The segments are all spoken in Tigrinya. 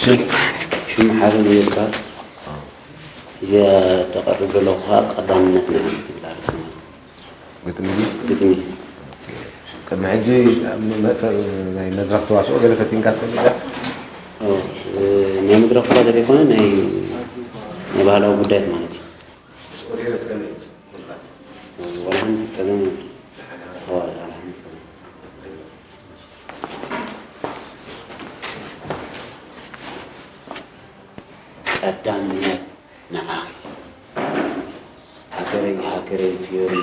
ሽም ሓበን ይባል። እዚኣ ተቐርብ ዘለኹ ከዓ ቀዳምነት ናይ ትብል ኣርእስቲ ማለት እዩ። ግጥሚ ድዩ? ግጥሚ። ቅድሚ ሕጂ ኣብ መ-፣ መ-፣ ናይ መድረኽ ተዋስኦ ገለ ፈቲንካ ትፈልጥ ዲኻ? ኦ፣ እ፣ ናይ መድረኽ እኳ ዘይኮነ ናይ፣ ናይ ባህላዊ ጉዳያት ማለት እዩ። ኦዲየንስ ከመይ እዩ? ዋላ ሓንቲ ጸገም የብሉን። ዋላ ሓንቲ ጸገም። ቀዳምነት ንዓኺ። ሃገረይ፣ ሃገረይ ፍዮሪ፣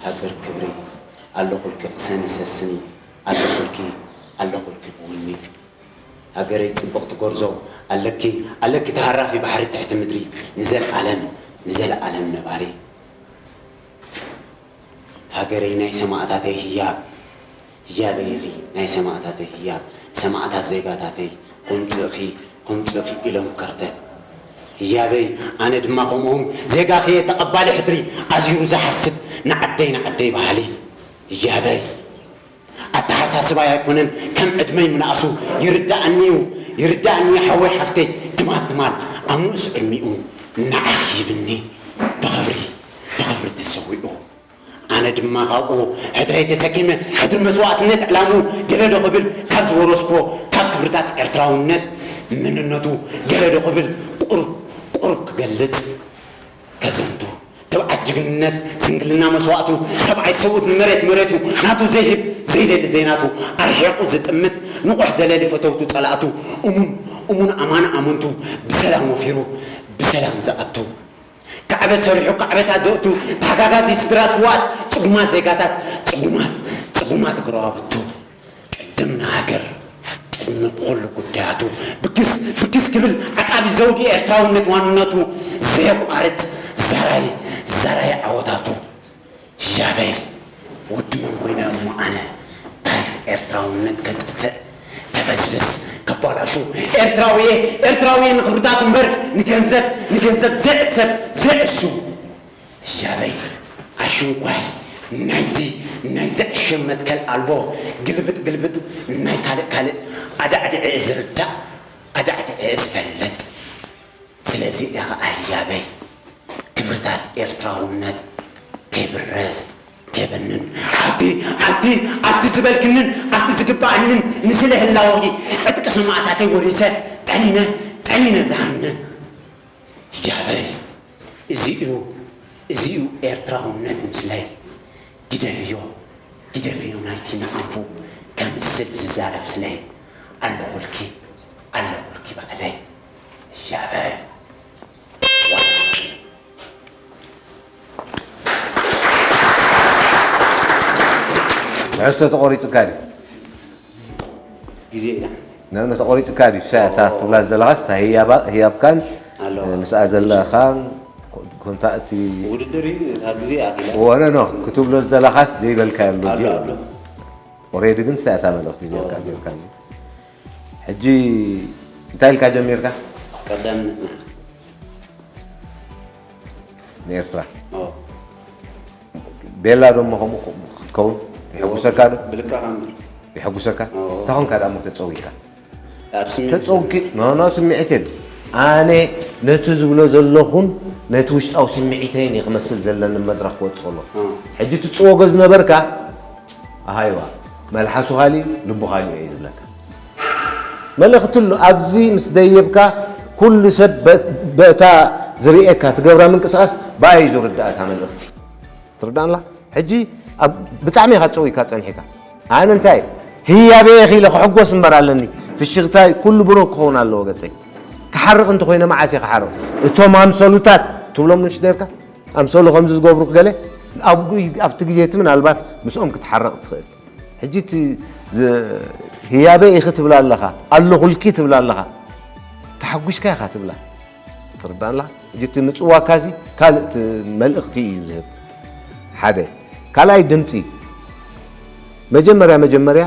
ሃገር ክብሪ፣ ኣለኹልኪ ቅሰኒ ሰስኒ፣ ኣለኹልኪ፣ ኣለኹልኪ ብውኒ። ሃገረይ ጽብቕቲ ጎርዞ፣ ኣለኪ፣ ኣለኪ ተሃራፊ ባሕሪ ትሕቲ ምድሪ፣ ንዘለኣለም፣ ንዘለኣለም ነባሪ። ሃገረይ ናይ ሰማእታተይ ህያብ፣ ህያበይ ኢኺ ናይ ሰማእታተይ ህያብ፣ ሰማእታት ዜጋታተይ፣ ኮምጽእኺ፣ ኮምጽእኺ ኢሎም ከርተት። ህያበይ፣ ኣነ ድማ ከምኦም ዜጋኺ እየ ተቐባሊ ሕድሪ፣ ኣዚሩ ዝሓስብ ንዓደይ፣ ንዓደይ በሃሊ። ህያበይ፣ ኣተሓሳስባይ ኣይኮነን ከም ዕድመይ ምንኣሱ፣ ይርዳእኒ እዩ፣ ይርዳእኒ እዩ ሓወይ ሓፍተይ፣ ትማል፣ ትማል ኣብ ንኡስ ዕድሚኡ ንዓኺ ሂብኒ ብኽብሪ፣ ብኽብሪ ተሰዊኡ። ኣነ ድማ ካብኡ ሕድረይ ተሰኪመ፣ ሕድሪ መስዋእትነት ዕላምኡ ገለ ዶ ክብል ካብ ዝወረስኩዎ፣ ካብ ክብርታት ኤርትራውነት መንነቱ ገለ ዶ ክብል ቁሩብ፣ ቁሩብ ክገልጽ ከዘንቱ። ትብዓት ጅግንነት፣ ስንክልና መስዋእቱ፣ ሰብኣይ ሰብኡት ንመሬት መሬቱ፣ ናቱ ዘይህብ ዘይደሊ ዘይናቱ፣ ኣርሒቑ ዝጥምት ንቑሕ ዘለሊ ፈተውቱ ጸላእቱ፣ እሙን፣ እሙን ኣማን ኣመንቱ፣ ብሰላም ወፊሩ፣ ብሰላም ዝኣቱ። ካዕበ ሰሪሑ ካዕበታት ዘእቱ፣ ተሓጋጋዚ ስድራ ስውኣት፣ ጽጉማት ዜጋታት፣ ጽጉማት፣ ጽጉማት ጎረባብቱ። ቅድም ንሃገር፣ ቅድሚ ኩሉ ጉዳያቱ፣ ብግስ፣ ብግስ ክብል ዓቃቢ ዘውዲ ኤርትራውነት ዋንነቱ፣ ዘየቋርጽ ዘራይ፣ ዘራይ ዓወታቱ። ህያበይ፣ ወዲ መን ኮይነ እሞ ኣነ፣ ታሪኽ ኤርትራውነት ከጥፍእ፣ ከበስብስ፣ ከባላሹ፣ ኤርትራዊ እየ፣ ኤርትራዊ እየ ንኽብርታቱ እምበር፣ ንገንዘብ፣ ንገንዘብ ዘይዕሰብ፣ ዘይዕሱ። ህያበይ ኣሽንኳይ ናይዚ፣ ናይዚ ዕሽም መትከል ኣልቦ ግልብጥ ግልብጥ ናይ ካልእ ካልእ ኣዳዕዲዐ ዝርዳእ ኣዳዕዲዐ ዝፈልጥ። ስለዚ እየ ኸዓ ህያበይ ክብርታት ኤርትራውነት ከይብረዝ ከይበንን ኣብቲ ኣብቲ ኣብቲ ዝበልክንን ኣብቲ ዝግባኣንን ንስለ ህላወኺ ዕጥቂ ሰማእታተይ ወሪሰ ጠኒነ ጠኒነ ዝሃምን። ህያበይ፣ እዚ እዩ፣ እዚ እዩ ኤርትራውነት ምስለይ። ግደፍዮ፣ ግደፍዮ ናይቲ ንኣንፉ ከምስል ዝዛረብ ስለይ። ኣለኹልኪ፣ ኣለኹልኪ ባዕለይ። ህያበይ። ትሕዝቶ ተቖሪጽካ ድዩ? ግዜ ኢና። ነ-፣ ነ-፣ ተቖሪጽካ ድዩ? ሳ-፣ እታ ትብላ ዘለኻስ፣ እታ ህያባ-፣ ህያብካን፣ ኣሎ። እ፣ ምስኣ ዘለኻን፣ ኮ-፣ ኮንታ እቲ ውድድር እዩ፣ እታ ግዜ ኣኺላ። ወነ ኖ፣ ክትብሎ ዝደለኻስ ዘይበልካዮ ኣሎ ኣሎ፣ ድዩ? ኣሎ። ኦሬዲ ግን፣ ሳ-፣ እታ መልእኽቲ ጀርካ፣ ኦ። ጀርካ። ሕጂ እንታይ ኢልካ ጀሚርካ? ቀዳምነት ንዓኻ። ንኤርትራ። ኦ። ቤላ ዶ እሞ ከምኡ ክትከውን ይሕጉሰካ ዶ? ብልክኻ እምበር። ይሕጉሰካ? ኦ። እንታይ ኾንካ ደኣ እሞ ተጸዊካ? ኣብ ስምዒት ተጸውኪ-፣ ኖ፣ ኖ፣ ስምዒት የለን። ኣነ ነቲ ዝብሎ ዘለኹን ነቲ ውሽጣዊ ስምዒተይን እየ ክመስል ዘለኒ መድረኽ ክወጽእ ከሎ። ኦ። ሕጂ ትጽወጎ ዝነበርካ፣ ኣሃይዋ፣ መልሓሱ ካሊእ፣ ልቡ ካሊእ እዩ ዝብለካ። መልእኽቲ ኣሎ። ኣብዚ ምስ ደየብካ፣ ኩሉ ሰብ በ-፣ በእታ ዝርእየካ ትገብራ ምንቅስቓስ ብኣይ እዩ ዝርዳእ እታ መልእኽቲ። ትርዳእላ? ሕጂ ኣብ፣ ብጣዕሚ ኢኻ ጸዊካ ጸኒሕካ። ኣነ እንታይ ህያበ ኢኺ ኢለ ክሕጎስ እምበር ኣለኒ። ፍሽኽታይ ኩሉ ብሩህ ክኸውን ኣለዎ ገጸይ። ክሓርቕ እንተኾይነ መዓስ እየ ክሓርቕ? እቶም ኣምሰሉታት ትብሎም ምሽ ነርካ? ኣምሰሉ ከምዚ ዝገብሩ ገለ ኣብ፣ ኣብቲ ግዜ እቲ ምናልባት ምስኦም ክትሓርቕ ትኽእል። ሕጂ እቲ ዝ-፣ ህያበ ኢኺ ትብላ ኣለኻ፣ ኣለኹልኪ ትብላ ኣለኻ። ተሓጒስካ ኢኻ ትብላ። ትርዳእላ? ሕጂ እቲ ምጽዋካ እዚ ካልእ እቲ መልእኽቲ እዩ ዝህብ። ሓደ። ካልኣይ ድምጺ። መጀመርያ፣ መጀመርያ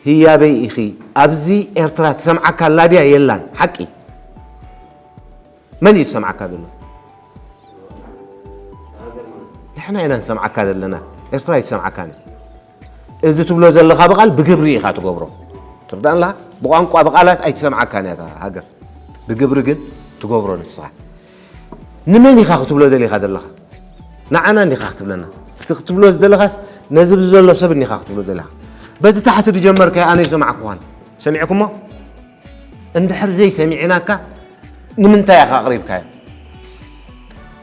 ህያበይ ኢኺ። ኣብዚ ኤርትራ ትሰምዓካ ኣላ ድያ የላን? ሓቂ። መን እዩ ዝሰምዓካ ዘሎ? ንሕና ኢና ንሰምዓካ ዘለና። ኤርትራ ኣይትሰምዓካን እያ። እዚ ትብሎ ዘለኻ ብቓል ብግብሪ ኢኻ ትገብሮ። ትርዳእን ኣለኻ? ብቋንቋ ብቓላት ኣይትሰምዓካን እያ እታ ሃገር። ብግብሪ ግን ትገብሮ ንስኻ። ንመን ኢኻ ክትብሎ ደሊኻ ዘለኻ? ንዓና እንዲኻ ክትብለና። እቲ ክትብሎ ዝደለኻስ ነዚ ብዘሎ ሰብ እንዲኻ ክትብሎ ደለኻ። በቲ ታሕቲ ዝጀመርካዮ ኣነ ይሰማዕኩኻን። ሰሚዕኩሞ? እንድሕር ዘይሰሚዕናካ ንምንታይ ኢኻ ኣቕሪብካዮ?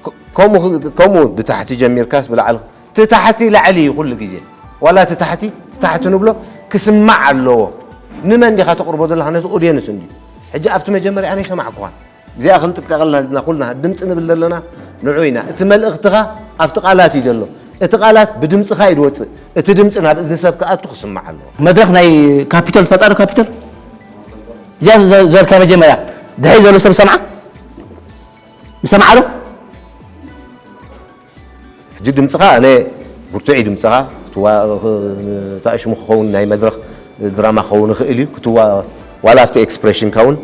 ከ-፣ ከምኡ ኽ-፣ ከምኡ ብታሕቲ ጀሚርካስ ብላዕሊ፣ እቲ ታሕቲ ላዕሊ እዩ ኩሉ ግዜ። ዋላ እቲ ታሕቲ፣ እቲ ታሕቲ ንብሎ ክስማዕ ኣለዎ። ንመን ዲኻ ተቕርቦ ዘለኻ? ነቲ ኦድየንስ እንድዩ። ሕጂ ኣብቲ መጀመርያ ኣነ ኣይሰማዕኩኻን። እዚኣ ክንጥቀቐልና ዝና ኩልና ድምፂ ንብል ዘለና ንዑ ኢና። እቲ መልእኽትኻ ኣብቲ ቃላት እዩ ዘሎ። እቲ ቃላት ብድምፅኻ እዩ ዝወፅእ። እቲ ድምፂ ናብ እዝኒ ሰብ ክኣቱ ክስማዕ ኣለዎ። መድረኽ ናይ ካፒቶል ትፈልጣ ዶ? ካፒቶል እዚኣ ዘ-፣ ዝበልካ መጀመርያ ድሕሪ ዘሎ ሰብ ሰምዓ? ምሰምዓ ዶ? ሕጂ ድምፅኻ ኣነ ብርቱዕ እዩ ድምፅኻ። ክትዋ-፣ እታ ሽሙ ክኸውን ናይ መድረኽ ድራማ ክኸውን ይኽእል እዩ። ክትዋ-፣ ዋላ ኣብቲ ኤክስፕሬሽንካ እውን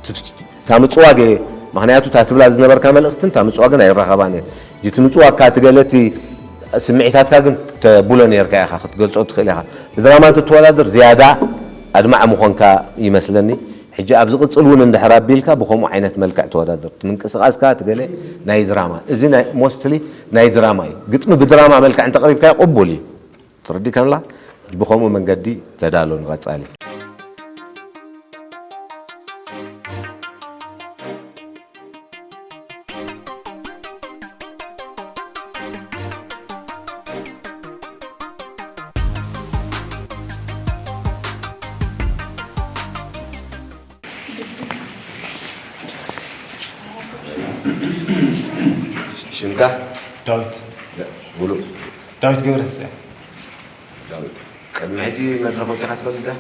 ት-፣ ት-፣ ት-፣ ታምፅዋ ገ-፣ ምኽንያቱ እታ ትብላ ዝነበርካ መልእኽትን እታ ምፅዋ ግን ኣይራኸባን እየን። ሕጂ እቲ ምፅዋ እካ እቲ ገለ እቲ ስምዒታትካ ግን ተብሎ ነርካ ኢኻ፣ ክትገልፆ ትኽእል ኢኻ። ብድራማ እንትትወዳደር ዝያዳ ኣድማዒ ምኾንካ ይመስለኒ። ሕጂ ኣብ ዝቕጽል እውን እንድሕር ኣቢልካ ብኸምኡ ዓይነት መልክዕ ተወዳደር። እቲ ምንቅስቓስካ እቲ ገለ ናይ ድራማ፣ እዚ ናይ ሞስትሊ ናይ ድራማ እዩ። ግጥሚ ብድራማ መልክዕ እንተቕሪብካዮ ቅቡል እዩ። ተረዲእካንላ? ብኸምኡ መንገዲ ተዳሎ ንቐጻሊ። ሽምካ? ዳዊት። ሙሉእ? ዳዊት ገብረትንሳኤ። ዳዊት፣ ቅድሚ ሕጂ መድረኽ ወጺኻ ትፈልጥ ዳ?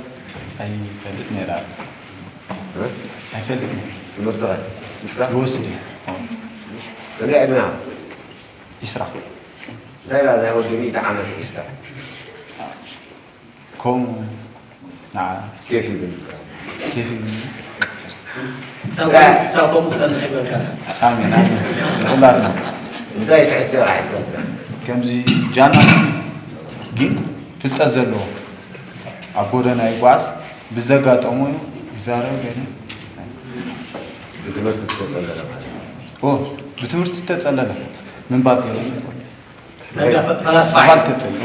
ኣይፈልጥ ነይረ። እ? ኣይፈልጥ ነይረ። ትምህርቲ ኸ? ይወስድ እየ። ከመይ ዕድመኻ? ዒስራ። እንታይ ኢላ ናይ ወዲ ሚእቲ ዓመት ሒዝካ? ከምኡ ንዓ ኬፍ ይብል። ኬፍ ይብል። ክሳብ፣ ክሳብ ከምኡ ክጸንሕ ይግበርካ። ኣሜን፣ ኣሜን። ንኹላትና። እንታይ ትሕዝቶ ኢኻ ሒዝካ? ከምዚ ጃና ግን ፍልጠት ዘለዎ፣ ኣብ ጎደና ይጓዓዝ፣ ብዘጋጠሞ ይዛረብ ገለ። ብትምህርቲ ዝተጸለለ ማለት እዩ። ኦ፣ ብትምህርቲ ዝተጸለለ ምንባብ ገለ። ዳርጋ ፈ-፣ ፈላስፋ ሰባት እዩ። ተጽዕኖ።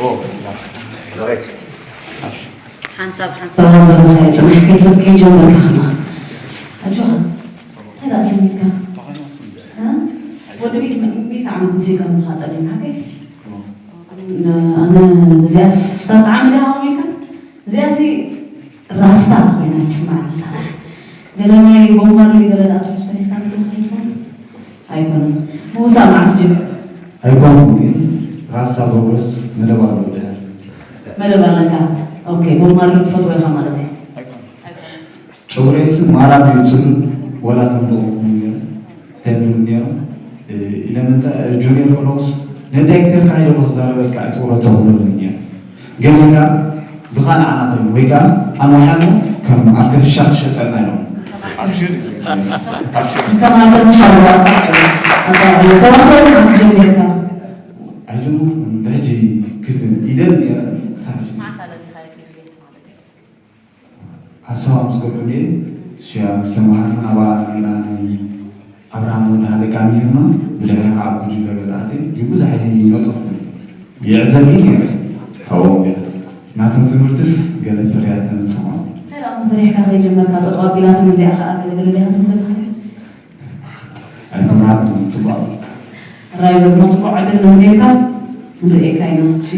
ሓንሳብ ሓንሳብ ኣብ ዘለኻዮ ጽናሕ ከይትወድቅ ይጀምር ከኸማ። ኣጆኻ። እንታይ ደኣ ስሚትካ? እ? ወዲ ሚእቲ፣ ሚእቲ ዓመት ምሲልካ ምዃ ጸሊም ሓቀይ? ን-፣ ኣነ እዚኣ ስታት ዓመት ኢኻ ኢልካ? እዚኣ ሲ ራስታ ኮይና ትስማዕ ኣላ። ገለ ናይ ቦብ ማርሊ ገለ ደኣ ትሕዝቶ ሒዝካ መጺእካ ይኾን? ኣይኮነን። ምውሳእ መዓስ ጀሚሩ? ኣይኮነን፣ ግን ራስታ በርጎስ መደብ ኣለዎ ድሕር። መደብ ኣለካ? ኦኬ፣ ቦብ ማርሊ ትፈትዎ ኢኻ ማለት እዩ። ጨጉረይስ ማራ ድዩ ጽሉል ወላ ተምልቑኩም ነይሩ? ተብሉ ነይሮም። እ፣ ኢለመንታ-፣ እ፣ ጁኒየር ከለኹስ፣ "ንዳይሬክተርካ ኢለ ዶ ክዛረበልካ ኣይትቑረጾ?" ክብለኒ ነይሩ። ገሊካ ብኻልእ ዓና ኮይኑ፣ ወይ ከኣ ኣንዋሓሉ ከም ኣርቲፊሻል ክሸጠልና ኢሎም። ኣብሽር፣ ኣብሽር። ከም ኣርቲፊሻል ዋጣ፣ ኣታ ተዋሳኢ መዓስ ጀሚርካ? ኣይደሞ፣ ብሕጂ ክት-፣ ኢደል ነይረ፣ ክሳብ ሕጂ። መዓስ ኣለኒ ካየት ኢሉ ቤት ማለት እዩ። ኣብ ሰባ ምስ ገበርኩ ሽያ ምስ ተማሃርና ኣብኣ ኔርና ናይ ኣብርሃም ወልደሃደጋ ኔርና፣ ብድሕሪ ከዓ ኣብ ጉጅለ ገለ ኣትየ፣ ግን ብዙሕ ኣይነጠፍኩን። ይዕዘብ እዩ ነይረ ካብኦም ገለ። ናቶም ትምህርትስ ገለ ፍርያት ኣምፅኦም። እንታይ ደኣ ፈሪሕካ ከይጀመርካ ጠጠው ኣቢላትም እዚኣ ከዓ ገለ ገለ ዲኻ ትብለካ? ኣይፈራህኩን፣ ፅቡቕ። ራይ በድሞ ፅቡቕ ዕድል ንህቤካ ንርእየካ ኢና። እሺ።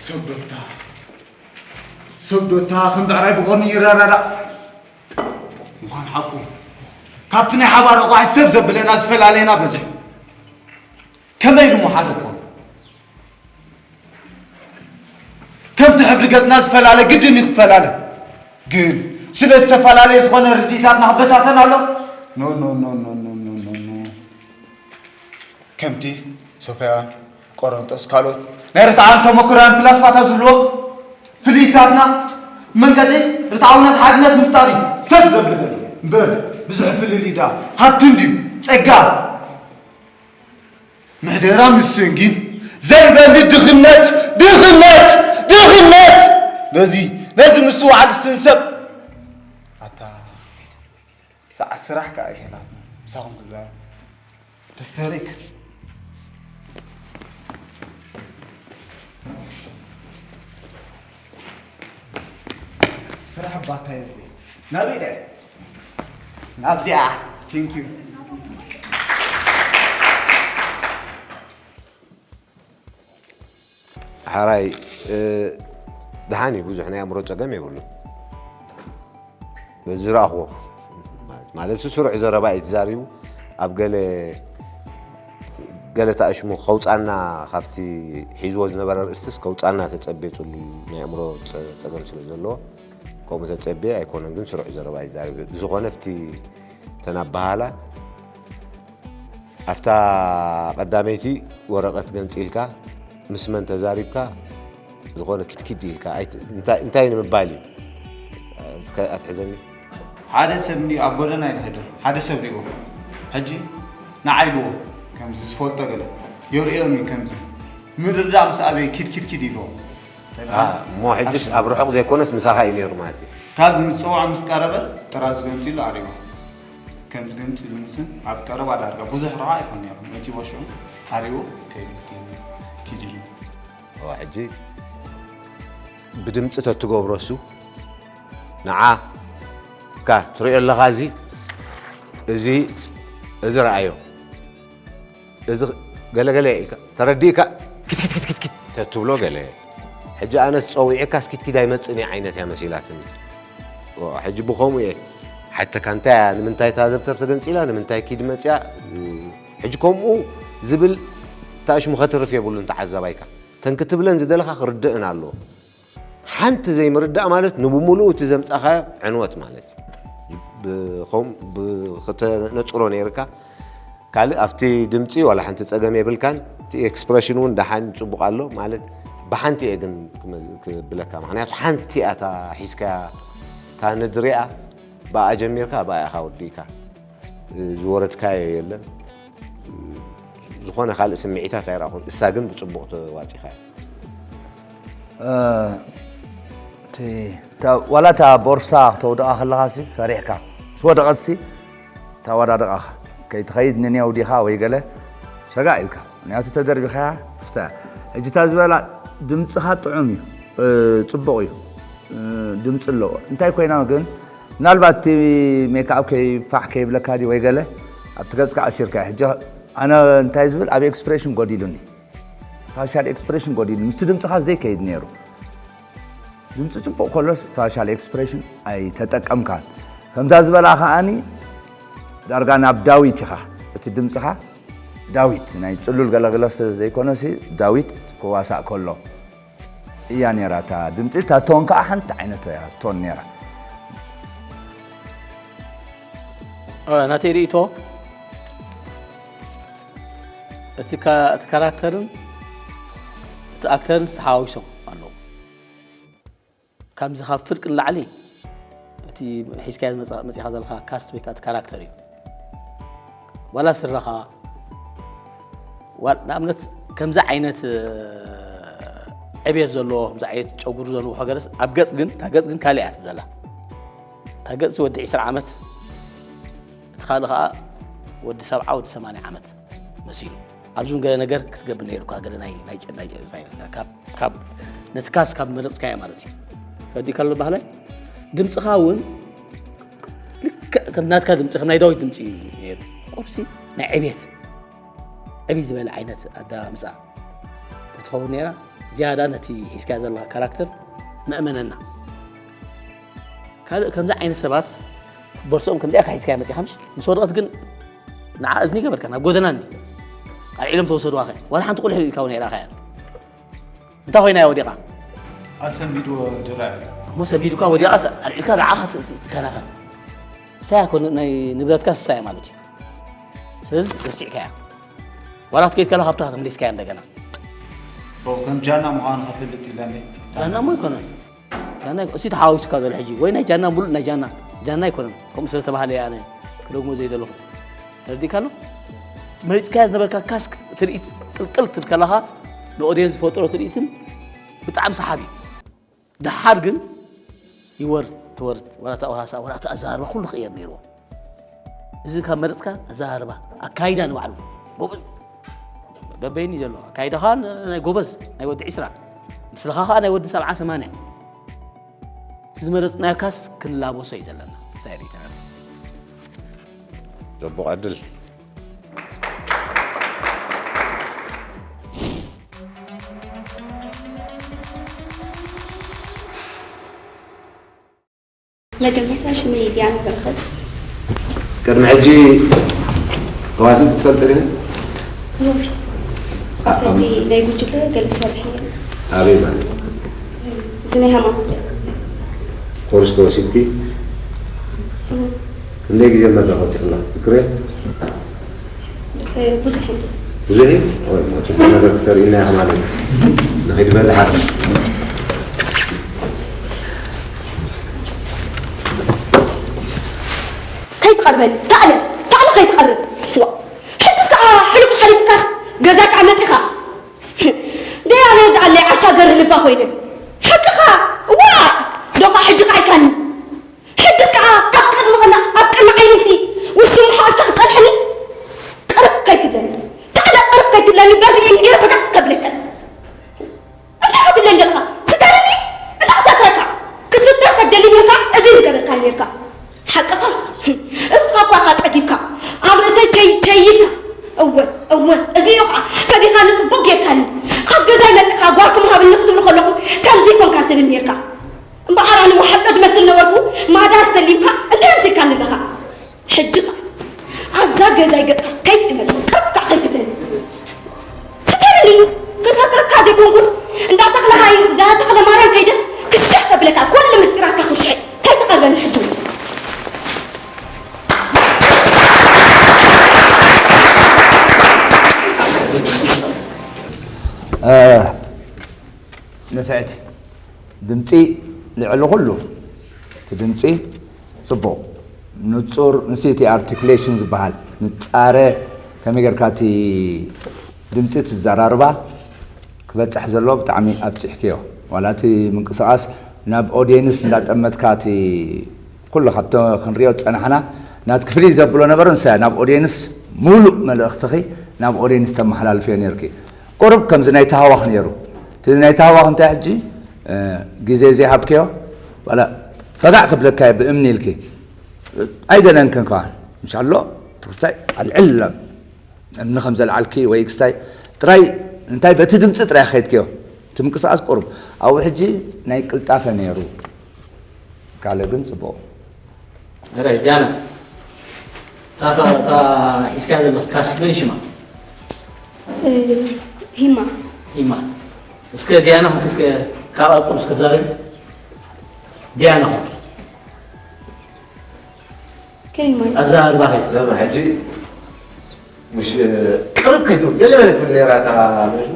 ሰብዶታ፣ ሰብዶታ ከም ብዕራይ ብቐርኒ ይረዳዳእ። ምዃን ሓቁ፣ ካብቲ ናይ ሓባር ኣቑሑ ሰብ ዘብለና ዝፈላለየና በዝሕ። ከመይ ኢሉ እሞ ሓደ ክኾን? ከም ትሕር ብገጽና ዝፈላለ ግድን እዩ ክፈላለ። ግን ስለ ዝተፈላለየ ዝኾነ ርድኢታትና ክበታተን ኣሎ? ኖ፣ ኖ፣ ኖ፣ ኖ፣ ኖ፣ ኖ፣ ኖ፣ ኖ። ከምቲ ሶፍያውያን፣ ቆሮንጦስ፣ ካልኦት ናይ ርትዓን ተመክሮያን ፍላስፋታት ዝብልዎ፣ ፍልይታትና መንቀጺ ርትዓውነት ሓድነት ምፍጣር እዩ። ሰብ ዘብል እምበር ብዙሕ ፍልልይ ደኣ ሃብቲ እንድዩ፣ ጸጋ። ምሕደራ ምስንጊን ዘይበሊ ድኽነት፣ ድኽነት፣ ድኽነት። ነዚ፣ ነዚ ምስትውዓል ዝስንሰብ። ኣታ ሰዓት ስራሕ ከኣ ኣይከላትን ምሳኹም ክዛረብ። ዶክተር ሪክ። ስራሕ ባታ የብለይ። ናበይ ደኣ? ናብዚኣ። Thank you። ሓራይ፣ እ፣ ደሓን እዩ፣ ብዙሕ ናይ ኣእምሮ ጸገም የብሉን። በዚ ዝረኣኽዎ ማለት፣ ማለት፣ ስሩዕ ዘረባ እዩ ተዛሪቡ። ኣብ ገለ፣ ገለ ተኣሽሙ ከውጻና፣ ካብቲ ሒዝዎ ዝነበረ ርእስትስ ከውጻና ተጸቤ፣ ጽሉል ናይ ኣእምሮ ጸ-፣ ጸገም ስለ ዘለዎ፣ ከምኡ ተጸቤ ኣይኮነን፣ ግን ስሩዕ ዘረባ እዩ ተዛሪቡ። ብዝኾነ፣ ኣብቲ፣ እተን ኣበሃህላ፣ ኣብታ ቀዳመይቲ ወረቐት ገንጺልካ፣ ምስ መን ተዛሪብካ፣ ዝኾነ ኪትኪት ኢልካ፣ ኣይት-፣ እንታይ፣ እንታይ ንምባል እዩ? እስከ ኣትሕዘኒ። ሓደ ሰብ እንድዩ ኣብ ጎደና ይድሕድር፣ ሓደ ሰብ ሪእዎ። ሕጂ ንዓይ ኢልዎ፣ ከምዚ ዝፈልጦ ገለ፣ የርእዮም እዩ ከምዚ። ምርዳእ ምስ ኣበየ ኪድ ኪድ ኪድ ኢልዎ። አ፣ እሞ ሕጅስ ኣብ ርሑቕ ዘይኮነስ ምሳኻ እዩ ነይሩ ማለት እዩ። ካብዚ ምስ ጸውዖ ምስ ቀረበ፣ ጥራዝ ገንጺሉ ኣሪዎ። ከምዚ ገንጺሉ ምስን ኣብ ቀረባ ዳርጋ ብዙሕ ርሑቕ ኣይኮን ነይሩ። መጺዎ ሽዑ ኣሪዎ ከይዱ ኪድ ኢሉ። እዋ፣ ሕጂ ብድምጺ ተትገብሮ እሱ፣ ንዓ፣ እካ ትሪኦ ኣለኻ፣ እዚ፣ እዚ፣ እዚ ረኣዮ። እዚ ገለ ገለ ኢልካ፣ ተረዲእካ፣ ኪት ኪት ኪት ኪት ኪት ተትብሎ ገለ። ሕጂ ኣነስ ጸዊዕካስ ኪት ኪት ኣይመጽእን እየ ዓይነት እያ መሲላትኒ። ኦ፣ ሕጂ ብኸምኡ እየ ሓተካ፣ እንታይ እያ፣ ንምንታይ እታ ደብተር ተገንጺላ፣ ንምንታይ ኪድ መጽያ? ሕጂ ከምኡ ዝብል ተኣሽሙ ከትርፍ የብሉን ተዓዛባይካ። ተን ክትብለን ዝደለኻ ክርድእን ኣለዎ። ሓንቲ ዘይምርዳእ ማለት ንብምሉኡ እቲ ዘምጻኻዮ ዕንወት ማለት እዩ። ብ-፣ ከም-፣ ብ-፣ ክተነጽሮ ነይርካ። ካልእ ኣብቲ ድምጺ ዋላ ሓንቲ ጸገም የብልካን። እቲ ኤክስፕረሽን እውን ደሓን ጽቡቕ ኣሎ ማለት ብሓንቲ እየ ግን ክመዝ-፣ ክብለካ። ምኽንያቱ ሓንቲ እያ እታ ሒዝካያ፣ እታ ንድሪኣ ብኣ ጀሚርካ ብኣ ኢኻ ወዲእካ። ዝወረድካዮ የለን። ዝኾነ ካልእ ስምዒታት ኣይረኣኹን። እሳ ግን ብጽቡቕ ተዋጺኻ እያ። እ፣ እቲ፣ እታ፣ ዋላ እታ ቦርሳ ክተውድቓ ከለኻሲ ፈሪሕካ። ምስ ወደቐትሲ እታ ኣወዳድቓኻ ከይትኸይድ ንኔው ዲኻ ወይ ገለ ሰጋእ ኢልካ። ምኽንያቱ ተደርቢኻያ ፍስታ እያ። ሕጂ እታ ዝበላ ድምጽኻ ጥዑም እዩ፣ እ፣ ጽቡቕ እዩ፣ እ፣ ድምጺ ኣለዎ። እንታይ ኮይና ግን ምናልባት እቲ ሜክኣፕ ከይፋሕ ከይብለካ ድዩ ወይ ገለ ኣብቲ ገጽካ ኣሲርካ። ሕጂ ኣነ እንታይ ዝብል ኣብ ኤክስፕሬሽን ጎዲሉኒ፣ ፋሻል ኤክስፕሬሽን ጎዲሉኒ። ምስቲ ድምጽኻ ዘይከይድ ነይሩ። ድምጺ ጽቡቕ ከሎስ ፋሻል ኤክስፕሬሽን ኣይተጠቀምካን። ከምዛ ዝበላ ከኣኒ ዳርጋ ናብ ዳዊት ኢኻ። እቲ ድምጽኻ ዳዊት፣ ናይ ጽሉል ገለገለ ስለ ዘይኮነሲ ዳዊት ክዋሳእ ከሎ እያ ነይራ እታ ድምጺ። እታ ቶን ከኣ ሓንቲ ዓይነት እያ ቶን ነይራ። እ፣ ናተይ ርእይቶ፣ እቲ ካ-፣ እቲ ካራክተርን እቲ ኣክተርን ተሓዋዊሶም ኣለዉ። ከምዚ ካብ ፍርቂ ንላዕሊ እቲ ሒዝካዮ ዝመጻ-፣ መጺኻ ዘለኻ ካስት ወይ ከኣ እቲ ካራክተር እዩ። ዋላ ስረኻ፣ ዋል-፣ ንኣብነት ከምዚ ዓይነት፣ እ፣ ዕብየት ዘለዎ፣ ከምዚ ዓይነት ጨጉሪ ዘለዎ ገለስ ኣብ ገጽ ግን፣ እታ ገጽ ግን ካልእ እያ ትብል ዘላ። እታ ገጽ ወዲ ዕስራ ዓመት፣ እቲ ካልእ ከኣ ወዲ ሰብዓ፣ ወዲ ሰማንያ ዓመት መሲሉ። ኣብዚ እውን ገለ ነገር ክትገብር ነይሩካ፣ ገለ ናይ፣ ናይ፣ ናይ፣ ናይ፣ ካብ፣ ካብ፣ ነቲ ካስት ካብ መረጽካዮ ማለት እዩ። ተረዲእካ ኣሎ ባህላይ? ድምጽኻ እውን ልክዕ ከም ናትካ ድምጺ፣ ከም ናይ ዳዊት ድምጺ እዩ ነይሩ። ቁርሲ ናይ ዕብየት፣ ዕብይ ዝበለ ዓይነት ኣዳምጻ ተትኸውን ነይራ፣ ዝያዳ ነቲ ሒዝካዮ ዘለኻ ካራክተር መእመነና። ካልእ ከምዚ ዓይነት ሰባት ቦርሶኦም ከምዚኣ ኢኻ ሒዝካያ መጺኻ፣ ምሽ? ምስ ወደቐት ግን ንዓ እዝኒ ገበርካ፣ ናብ ጎደና እንዲ ኣልዒሎም ተወሰድዋ ኸ? ዋላ ሓንቲ ቁልሕ ኢልካ እውን ኣይረኣኻያን። እንታይ ኮይና እያ ወዲቓ? ኣሰንቢድዎ ድራር። እሞ ሰቢድካ ወዲቓ ኣልዒልካ ንዓኻ ትከናኸን። እሳያ ኮነ ናይ ንብረትካ እሳያ ማለት እዩ። ስለዚ ረሲዕካያ። ዋላ ክትከይድ ከለኻ ካብታ ተመሊስካያ እንደገና። ከም ጃና ምዃኑ ከፈልጥ ኢለኒ። ጃና እሞ ኣይኮነን። ጃና ኣይኮ-፣ እሱ ተሓዋዊስካ ዘሎ ሕጂ። ወይ ናይ ጃና ሙሉእ ናይ ጃና። ጃና ኣይኮነን። ከምኡ ስለ ተባህለ እየ ኣነ ክደግሞ ዘይደለኹ። ተረዲእካ ኣሎ? መሪጽካያ ዝነበርካ ካስክ ትርኢት ቅልቅል ክትብል ከለኻ ንኦድየንስ ዝፈጠሮ ትርኢትን ብጣዕሚ ሰሓቢ እዩ። ደሓር ግን ይወርድ ትወርድ፣ ዋላ እቲ ኣውሃሳ፣ ዋላ እቲ ኣዘራርባ ኩሉ ክቕየር ነይርዎ። እዚ ካብ መረጽካ ኣዘራርባ፣ ኣካይዳ ንባዕሉ። ጎበዝ። በበይኒ ዘሎ ኣካይዳኻ ን-፣ ናይ ጎበዝ፣ ናይ ወዲ ዒስራ። ምስልኻ ኸኣ ናይ ወዲ ሰብዓ ሰማንያ። እቲ ዝመረጽናዮ ካስት ክንላበሶ እዩ ዘለና። ሳይሪ ተረፍ። ጽቡቕ ዕድል። መጀመርታ ሽመይ ዲያና በረኸት። ቅድሚ ሕጂ ተዋሲእኪ ትፈልጢ ዲኺ? እወ። ኣ-፣ እዚ ናይ ጉጅለ ገለ ሰርሐ እየ። ኣበይ ማለት? እዚ ናይ ሃይማኖት። ኮርስ ተወሲድኪ? እወ። ክንደይ ግዜ መድረኽ ወፂኽላ? ትዝክርዮ? እ፣ ብዙሕ እዩ። ብዙሕ እዩ? ኦይ፣ ጽቡቕ ነገር ክተርእይና ኢኻ ማለት እዩ። ንኺድ በል ሓደ። ከይትቐርበኒ፣ ታዕለ፣ ታዕለ ከይትቐርብ። ዋ፣ ሕጅስ ከኣ ሕሉፍ ሓሊፍካስ ገዛ ከኣ መጺኻ። ደይ ኣነ ወዲ ኣለይ ዓሻ ገርህ ልባ ኮይነ። ሓቅኻ፣ ዋ፣ ዶ ከኣ ሕጂ ከኣ ኢልካኒ። ሕጅስ ከኣ ኣብ ቅድሚ ቅና-፣ ኣብ ቅድሚ ዓይነይሲ ውሽም ሓዝካ ክትጸንሐኒ? ቅርብ ከይትብለኒ። ታዕለ ቅርብ ከይትብለኒ፣ በዚ ኢድ ገይረ ፈቀቅ ከብለካ። እንታይ ክትብለኒ ዘለኻ? ስተረኒ? እንታይ ክሰትረካ? ክስተር ተደሊ ነርካ፣ እዚ ምገበርካ ነርካ። ሓቅኻ? እስኻ እኳ ኢኻ ጸጊብካ፣ ኣብ ርእሰይ ቸይ-፣ ቸይልካ። እወ፣ እወ፣ እዚ እዩ ኸዓ፣ ፈዲኻኒ ጽቡቕ ጌርካኒ። ኣብ ገዛይ መጺኻ፣ ጓልኩም ሃብኒ ክትብሉ ከለኹ፣ ከምዚ ኮንካ ትብል ነርካ። እምበኣር ኣነ ወሓዶ ድመስል ነበርኩ፣ ማዳ ኣስተሊምካ፣ እንታይ ኣምሲልካኒ ኣለኻ? ሕጂ ኸዓ ኣብዛ ገዛይ ገጽካ ከይትመጽእ ቅርብ ከኣ ከይትብለኒ። ስተርኒ ክሰትረካ ዘይኮንኩስ እንዳ ተኽለ ሃይም፣ እንዳ ተኽለ ማርያም ከይደ ክሽሕ ከብለካ ኩሉ ምስጢራትካ ክሽሕ ከይትቐርበኒ ሕጂ እውን። ንፍዕቲ ድምፂ ልዕሊ ኩሉ እቲ ድምፂ ፅቡቕ ንፁር ንስቲ ኣርቲኩሌሽን ዝበሃል ንፃረ ከመይ ጌርካ እቲ ድምፂ ትዘራርባ ክበፅሕ ዘለዎ ብጣዕሚ ኣብፂሕክዮ ዋላ እቲ ምንቅስቃስ ናብ ኦድየንስ እንዳጠመትካ እቲ ኩሉ ካብቶ ክንሪኦ ዝፀናሕና ናትኪ ፍልይ ዘብሎ ነበረ ንሳ እያ ናብ ኦድየንስ ሙሉእ መልእኽትኺ ናብ ኦድየንስ ተመሓላልፍዮ ነርኪ ቁሩብ ከምዚ ናይ ታህዋኽ ነይሩ እቲ ናይ ታህዋኽ እንታይ ሕጂ ግዜ ዘይሃብክዮ ዋላ ፈጋዕ ክብለካ እየ ብእምኒ ኢልኪ ኣይደለንክን ከዋን ምሻሎ እቲ ክስታይ ኣልዕል እምኒ ከም ዘልዓልኪ ወይ ክስታይ ጥራይ እንታይ በቲ ድምፂ ጥራይ ከይድክዮ እቲ ምንቅስቃስ ቁሩብ ኣብኡ ሕጂ ናይ ቅልጣፈ ነይሩ ካልእ ግን ፅቡቕ ረ ጃና እታ ሒዝካ ዘለኽ ካስት መን ሽማ ሂማ ሂማ እስከ ዲያና ኹንኪ እስከ ካብ ኣቁር እስከ ትዛረቢ ዲያና ኹንኪ ከመይ ማለት ኣዛርባ ኸይት ለማ ሕጂ ምሽ ቅርብ ከይትብል ገለ በለ ትብል ነራ እታ መሽ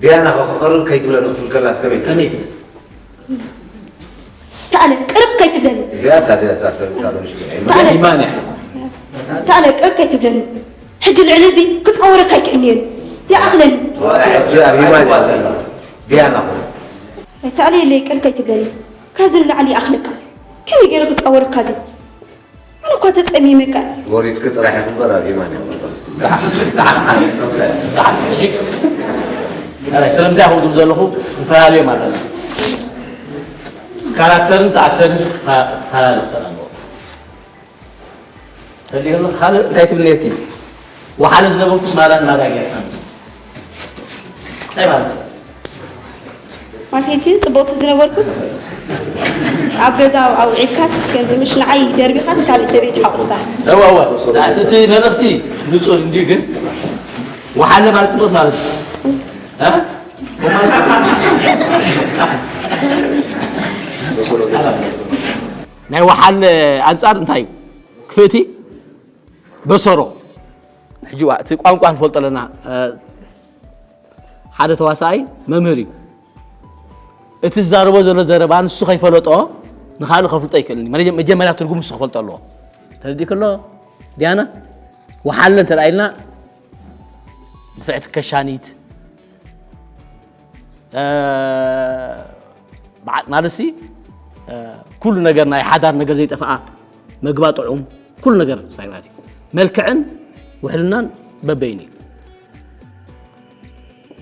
ዲያና ክቕርብ ከይትብለኒ ክትብል ከላስ ከመይ ትብል? ከመይ ትብል ታኣለ ቅርብ ከይትብለኒ እዚኣ እታ እዚኣ እታ ሰብ እታ መሽ ታኣለ ኢማን እያ ታኣለ ቅርብ ከይትብለኒ ሕጂ ልዕሊ እዚ ክፀወረካ ኣይክእልን እየ ይኣኽለኒ እዚኣ ኣብ ኢማን እያ ዘላ ዲያና ኹን ታኣለ የለይ ቅርብ ከይትብለኒ ካብዚ ንላዕሊ ይኣኽለካ ከመይ ገይረ ክፀወረካ እዚ ኣነ እኳ ተፀሚመ ቃል ወሪድኪ ጥራሕ ኢኹ እምበር ኣብ ኢማን እያ ሰለምንታይ ከምኡ ዝብል ዘለኹ ንፈላለዮም ኣለና ካራክተርን ተኣክተርንስ ክፈላለ ክኽእል ኣለዎ ተሊሉ ካልእ እንታይ ትብል ነርኪ ወሓለ ዝነበርኩስ ማዳን ማዳ ጌርካ እንታይ ማለት እዩ ማለት ሕጂ ፅቡቕቲ ዝነበርኩስ ኣብ ገዛ ኣውዒልካስ ከምዚ ምሽ ንዓይ ደርቢኻስ ካልእ ሰበይቲ ሓቑፍካ እወ እወ እቲ መልእኽቲ ንፁር እንዲዩ ግን ወሓለ ማለት ፅቡቕት ማለት እዩ እ? ናይ ወሓል ኣንጻር እንታይ እዩ? ክፍእቲ በሰሮ። ሕጂ ዋ- እቲ ቋንቋ ንፈልጦ ኣለና። ሓደ ተዋሳኣይ መምህር እዩ። እቲ ዝዛረቦ ዘሎ ዘረባ ንሱ ከይፈለጦ ንኻልእ ከፍልጦ ይክእልኒ። መጀመርያ ትርጉም ንሱ ክፈልጦ ኣለዎ። ተረዲእክሎ ዲያና? ወሓለ እንተ ኢልና ንፍዕቲ ከሻኒት፣ ማለት ሲ ኩሉ ነገር ናይ ሓዳር ነገር ዘይጠፍኣ፣ መግባ ጥዑም፣ ኩሉ ነገር ሳይባት እዩ። መልክዕን ውሕልናን በበይኑ እዩ።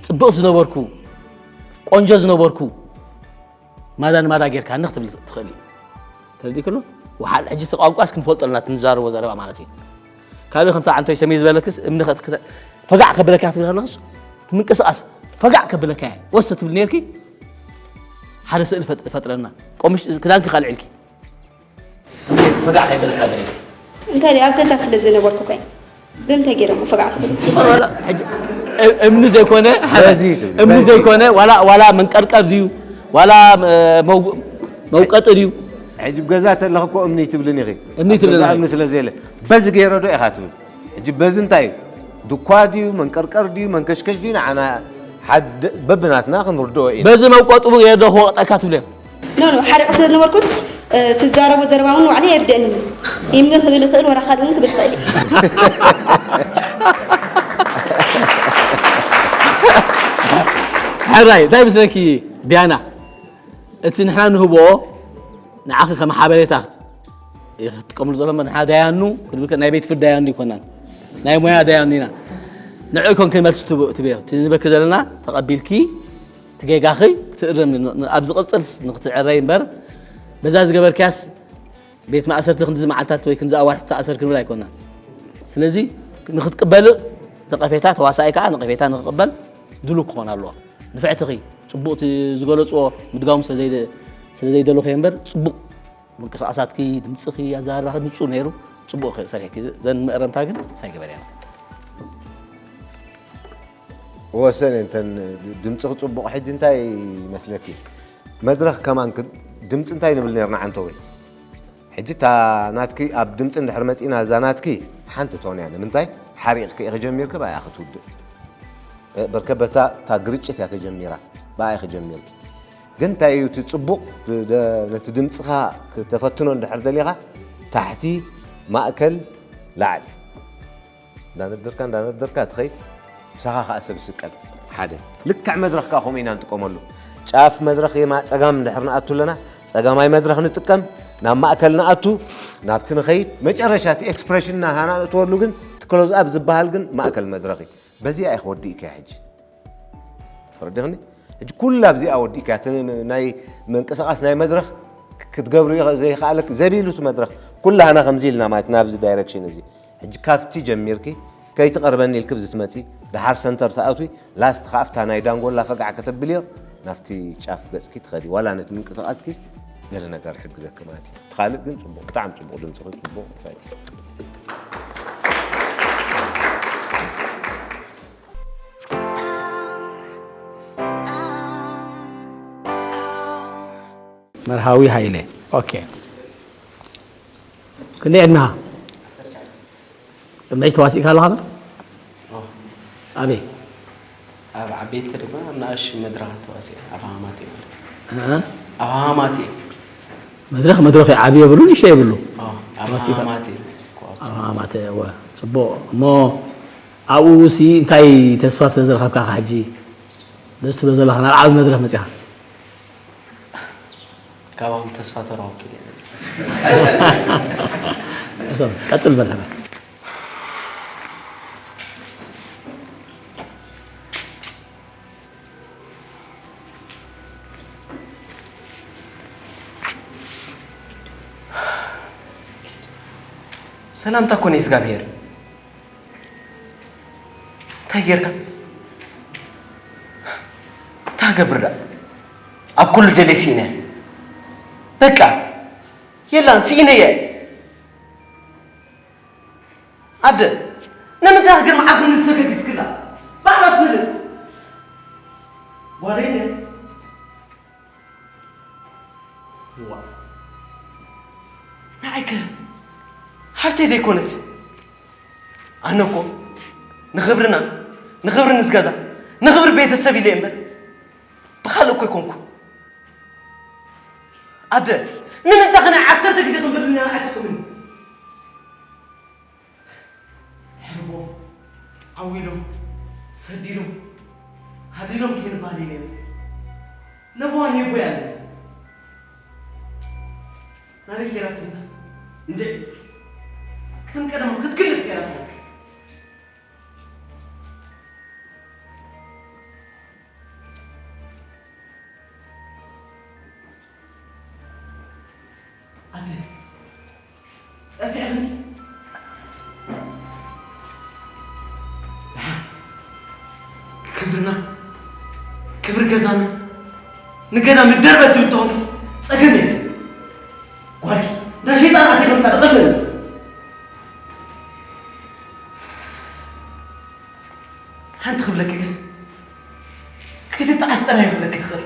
ጽቡቕ ዝነበርኩ፣ ቆንጆ ዝነበርኩ፣ ማዳ ንማዳ ጌርካ ንኽትብል ትኽእል እዩ። ተረዲእክሎ? ወሓል ሕጂ እቲ ቋንቋስ ክንፈልጦ ኣለና፣ እቲ ንዛረቦ ዘረባ ማለት እዩ። ካልእ ከምታ ዓንቶይ ሰመይ ዝበለክስ እምኒ ከት- ከተ- ፈጋዕ ከብለካ ትብል ኣለክስ፣ እቲ ምንቅስቃስ ፈጋዕ ከብለካ እየ። ወሰ ትብል ነርኪ፣ ሓደ ስእሊ ፈጥ- ፈጥረና። ቆምሽ ክዳንኪ ካልዕልኪ። ፈጋዕ ከይበልካ ደረይ። እንታይ ደኣ ኣብ ገዛ ስለ ዝነበርኩ ኮይ ብምንታይ ገይሮም ፈጋዕ ክብሉ? ወላ ሕጂ እ- እምኒ ዘይኮነ በዚ ትብል፣ እምኒ በዚ። ዘይኮነ ዋላ ዋላ መንቀርቀር ድዩ ዋላ እ፣ መው- መውቀጢ ድዩ? ሕጂ ብገዛ ተለኽ እኮ እምኒ ትብልን ኢኺ። እምኒ ኣብ ገዛ ትብልን። እምኒ ስለ ዘየለ በዚ ገይረ ዶ ኢኻ ትብል። ሕጂ በዚ እንታይ እዩ? ድኳ ድዩ መንቀርቀር ድዩ መንከሽከሽ ድዩ ንዓና ሓደ በብናትና ክንርድኦ ኢና። በዚ መውቀጡ ገይረ ዶ ክወቅጠካ ትብልዮ? ኖ ኖ ሓሪቕ ስለ ዝነበርኩስ እ፣ ትዛረቦ ዘረባ እውን ንባዕሉ የርድእኒ። እምኒ ክብል ይኽእል ወላ ካልእ እውን ክብል ይኽእል እዩ። ሕራይ እንታይ ምስለኪ ዲያና፣ እቲ ንሕና ንህቦ ንዓኺ ከም ሓበሬታ ክት- ክትጥቀምሉ ዘሎ እምበር ንሕና ዳያኑ ክንብል ከ- ናይ ቤት ፍርዲ ዳያኑ ይኮናን፣ ናይ ሞያ ዳያኑ ኢና። ንዑ ይኮን ክንመልስ ትብ- ትብዮ እቲ ንበኪ ዘለና ተቐቢልኪ እቲ ጌጋኺ ክትእረሚ ን- ን- ኣብ ዝቕጽል ንክትዕረይ እምበር በዛ ዝገበርክያስ ቤት ማእሰርቲ ክንድዚ መዓልታት ወይ ክንድዚ ኣዋርሕ ትኣሰር ክንብል ኣይኮናን። ስለዚ ንክትቅበል ነቐፌታ ተዋሳኣይ ከዓ ነቐፌታ ንክቅበል ድሉው ክኾን ኣለዎ። ንፍዕትኺ ጽቡቕ እቲ ዝገለጽዎ ምድጋሙ ስለ ዘይደ- ስለ ዘይደለኹ እየ እምበር ጽቡቕ ምንቅስቃሳትኪ፣ ድምፅኺ፣ ኣዘራርባኺ ንፁር ነይሩ። ፅቡቅ ሰሪሕኪ። ዘን መእረምታ ግን ሳይገበርያና። ወሰን እንተን ድምፅኺ ፅቡቕ ሕጂ እንታይ ይመስለኪ? መድረኽ ከማን ክ- ድምፂ እንታይ ንብል ነርና ዓንተወይ? ሕጂ እታ ናትኪ ኣብ ድምፂ እንድሕር መፂና እዛ ናትኪ ሓንቲ ትኾን እያ። ንምንታይ ሓሪቕኪ ኢኺ ጀሚርኪ ብኣያ ክትውድእ። እ፣ በርከ በታ እታ ግርጭት እያ ተጀሚራ። ብኣያ ኢኺ ጀሚርኪ። ግን እንታይ እዩ እቲ ፅቡቕ ድ- ደ- ነቲ ድምፅኻ ክተፈትኖ እንድሕር ደሊኻ ታሕቲ ማእከል ላዕሊ እንዳነደርካ እንዳነደርካ ትኸይድ። ምሳኻ ከዓ ሰብ ይስቀል ሓደ ልክዕ መድረኽ ከዓ ከምኡ ኢና ንጥቀመሉ። ጫፍ መድረኽ የማ ፀጋም እንድሕር ንኣቱ ኣለና ፀጋማይ መድረኽ ንጥቀም ናብ ማእከል ንኣቱ ናብቲ ንኸይድ መጨረሻ እቲ ኤክስፕሬሽንና ሃናእትወሉ ግን እቲ ክሎዝ ኣፕ ዝበሃል ግን ማእከል መድረኽ እዩ። በዚኣ ኢኺ ወዲእክያ ሕጂ ተረዲኽኒ። ሕጂ ኩላ ኣብዚኣ ወዲእካ እቲ ናይ ምንቅስቃስ ናይ መድረኽ ክትገብሩ ዘይከኣለክ ዘቢሉ እቲ መድረኽ ኩላህና ከምዚ ኢልና ማለት ናብዚ ዳይረክሽን እዚ ሕጂ ካብቲ ጀሚርኪ ከይትቐርበኒ ኢልክ ብዚ ትመፂ ደሓር ሰንተር ትኣትዊ ላስት ከኣፍታ ናይ ዳንጎላ ፈጋዕ ከተብልዮ ናብቲ ጫፍ ገፅኪ ትኸዲ ዋላ ነቲ ምንቅስቃስኪ ገለ ነገር ሕግዘኪ ማለት እዩ። እቲ ካልእ ግን ፅቡቕ ብጣዕሚ ፅቡቕ ድምፅኺ ፅቡቕ ፈቲ መርሃዊ ሃይለ። ኦኬ። ክንደይ ዕድመኻ? ቅድሚ ሕጂ ተዋሲእካ ኣለኻ ዶ? ኣበይ? ኣብ ዓበይቲ ድማ ኣብ ንኣሽ መድረኻት ተዋሲእ ኣብ ሃማቴ ማለት እዩ። ኣብ ሃማቴ መድረኽ መድረኽ ዓብዪ የብሉ ንእሽቶ የብሉ። ኣብ ሃማቴ ኣብ ሃማቴ እወ። ፅቡቕ እሞ ኣብኡ ሲ እንታይ ተስፋ ስለ ዝረኸብካ ሕጂ ደስ ትብሎ ዘለኻ ናብ ዓብዪ መድረኽ መፂኻ? ካባኹም ተስፋ ተረኸብኩ ኢለ መፅእ። እቶም ቀፅል በል ሕበል። ሰላምታ እኮ ንእግዚኣብሔር። እንታይ ጌርካ? እንታይ ገብር ደኣ? ኣብ ኩሉ ደለይ ስኢነ። በቃ የላን ስኢነ እየ። ኣደ ንምንታይ ክገርም ዓርኩ ንዝተገዲስክላ ባዕላ ትፈልጥ ጓለይ እየ። ሓፍተይ ዘይኮነት? ኣነ እኮ ንኽብርና፣ ንኽብሪ ንዝገዛ፣ ንኽብሪ ቤተሰብ ኢለ እየ እምበር ብኻልእ እኮ ኣይኮንኩ። ኣደ፣ ንምንታይ ኸ ናይ ዓሰርተ ግዜ ክንብርልና ኣይትጥምኒ? ሕርቦ ዓው ኢሎም፣ ሰዲሎም፣ ሃሊሎም ከይንበሃል ኢለ እየ። ለበዋ ኔቦ እያ ኣለኒ። ናበይ ኬራ ትምታ? እንድዒ፣ ከም ቀደማ ክትግልጥ ኬራ ትምታ። ኣደ፣ ጸፊዕኽኒ? ደሓን። ክብርና፣ ክብሪ ገዛና፣ ንገዳም ንደርበ ትብል ተኾንኪ ጸገም የለን። ጓልኪ፣ እንዳ ሸይጣን ኣትየ ከምጻ ደቐለኒ። ሓንቲ ክብለኪ ግን፣ ከይትተዓስጠናዮ ክብለኪ ትኽእል።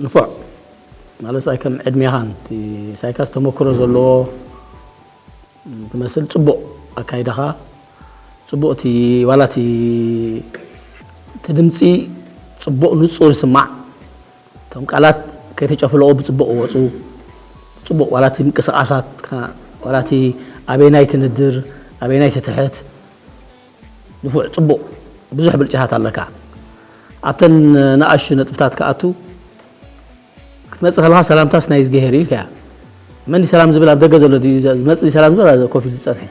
ንፉዕ ማለት ሳይ ከም ዕድሜኻን እቲ ሳይካስ ተመክሮ ዘለዎ ትመስል። ጽቡቕ ኣካይዳኻ፣ ጽቡቕ እቲ ዋላ እቲ እቲ ድምጺ ጽቡቕ ንጹር ይስማዕ። እቶም ቃላት ከይተጨፍለቑ ብጽቡቕ ይወጹ። ጽቡቕ ዋላ እቲ ምንቅስቓሳት፣ ዋላ እቲ ኣበየናይ ትንድር፣ ኣበየናይ ትትሕት፣ ንፉዕ፣ ጽቡቕ፣ ብዙሕ ብልጫታት ኣለካ። ኣብተን ንኣሽቱ ነጥብታት ክኣቱ፣ ክትመጽእ ከለኻ ሰላምታስ ናይ እዝግሄር ኢልካያ። መን ሰላም ዝብል ኣብ ደገ ዘሎ ድዩ? ዝመጽእ ሰላም ዝብል ኣብ ኮፍ ኢሉ ዝጸንሐ?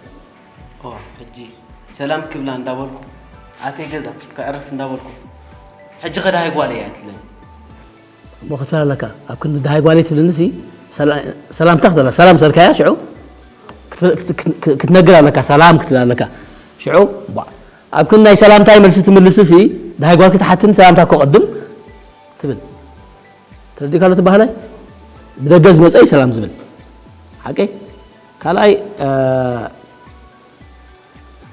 ኦ፣ ሕጂ ሰላም ክብላ እንዳበልኩ፣ ኣተይ ገዛ ከዕርፍ እንዳበልኩ፣ ሕጂ ከ ደሃይ ጓለይ እያ ትብለኒ። እሞ ክትብል ኣለካ። ኣብ ክንዲ ደሃይ ጓለይ ትብለኒ ሲ፣ ሰላ-፣ ሰላምታ ክትብላ፣ ሰላም ሰልካያ ሽዑ ክት-፣ ክት-፣ ክት-፣ ክትነግር ኣለካ፣ ሰላም ክትብል ኣለካ። ሽዑ፣ ቧ፣ ኣብ ክንዲ ናይ ሰላምታይ መልሲ ትምልስ ሲ፣ ደሃይ ጓል ክትሓትን ሰላምታ እኮ ቅድም ትብል። ተረዲእካ ኣሎ እቲ ባህላይ? ብደገ ዝመጸ እዩ ሰላም ዝብል። ሓቀይ? ካልኣይ፣ እ፣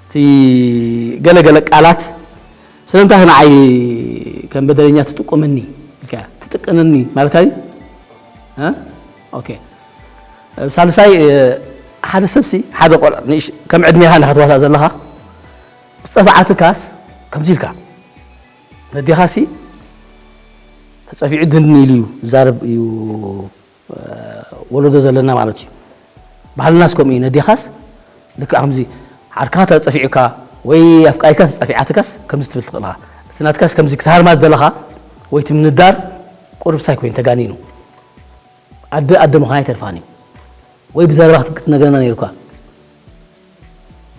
እቲ ገለ ገለ ቃላት ስለምንታይ ንዓይ ከም በደለኛ ትጥቁምኒ ኢልካ ትጥቅንኒ ማለትካ እዩ? እ? ኦኬ። ሳልሳይ፣ እ፣ ሓደ ሰብሲ፣ ሓደ ቆልዓ ንእሽ-፣ ከም ዕድሜኻ ንኸትዋሳእ ዘለኻ፣ ምስ ጸፍዓትካስ ከምዚ ኢልካ፣ ነዴኻሲ ተጸፊዑ ድን ኢሉ እዩ ዝዛረብ እዩ። ወለዶ ዘለና ማለት እዩ። ባህልናስ ከምኡ እዩ። ነዴኻስ ልክዕ ከምዚ ዓርክኻ ተጸፊዑካ ወይ ኣፍቃሪካ ተጸፊዓትካስ ከምዚ ትብል ትኽእል ኢኻ። እቲ ናትካስ ከምዚ ክትሃርማ ዝደለኻ ወይ እቲ ምንዳር ቁሩብ ሳይ ኮይኑ ተጋኒኑ። ኣደ ኣደ ምዃና ኣይተርፋን እዩ። ወይ ብዘረባ ክት-፣ ክትነግረና ነይሩካ።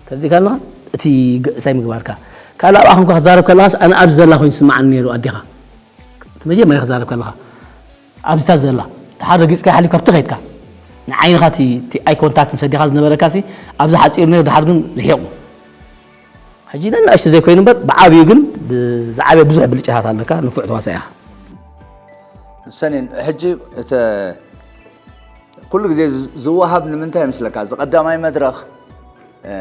ተረዲእካ ኣለኻ? እቲ ገ-፣ ሳይ ምግባርካ። ካልእ ኣብኣ ኮንካ ክትዛረብ ከለኻስ ኣነ ኣብዚ ዘላ ኮይኑ ዝስምዓኒ ነይሩ ኣዴኻ። እቲ መጀመርያ ክዛረብ ከለኻ፣ ኣብዚታት ዘላ፣ ድሓር ረጊጽካ ሓሊፍካ ኣብቲ ከይድካ፣ ንዓይንኻ እቲ፣ እቲ ኣይ ኮንታክት ምስ ኣዴኻ ዝነበረካሲ፣ ኣብዚ ሓጺሩ ነይሩ፣ ድሓር ግን ርሒቑ። ሕጂ ነናእሽቱ ዘይኮይኑ እምበር፣ ብዓብዩ ግን ብዝዓበየ ብዙሕ ብልጫታት ኣለካ፣ ንፉዕ ተዋሳኢ ኢኻ። ሰኔን፣ ሕጂ እተ-፣ ኩሉ ግዜ ዝ-፣ ዝወሃብ ንምንታይ ይመስለካ? እዚ ቀዳማይ መድረኽ፣ እ፣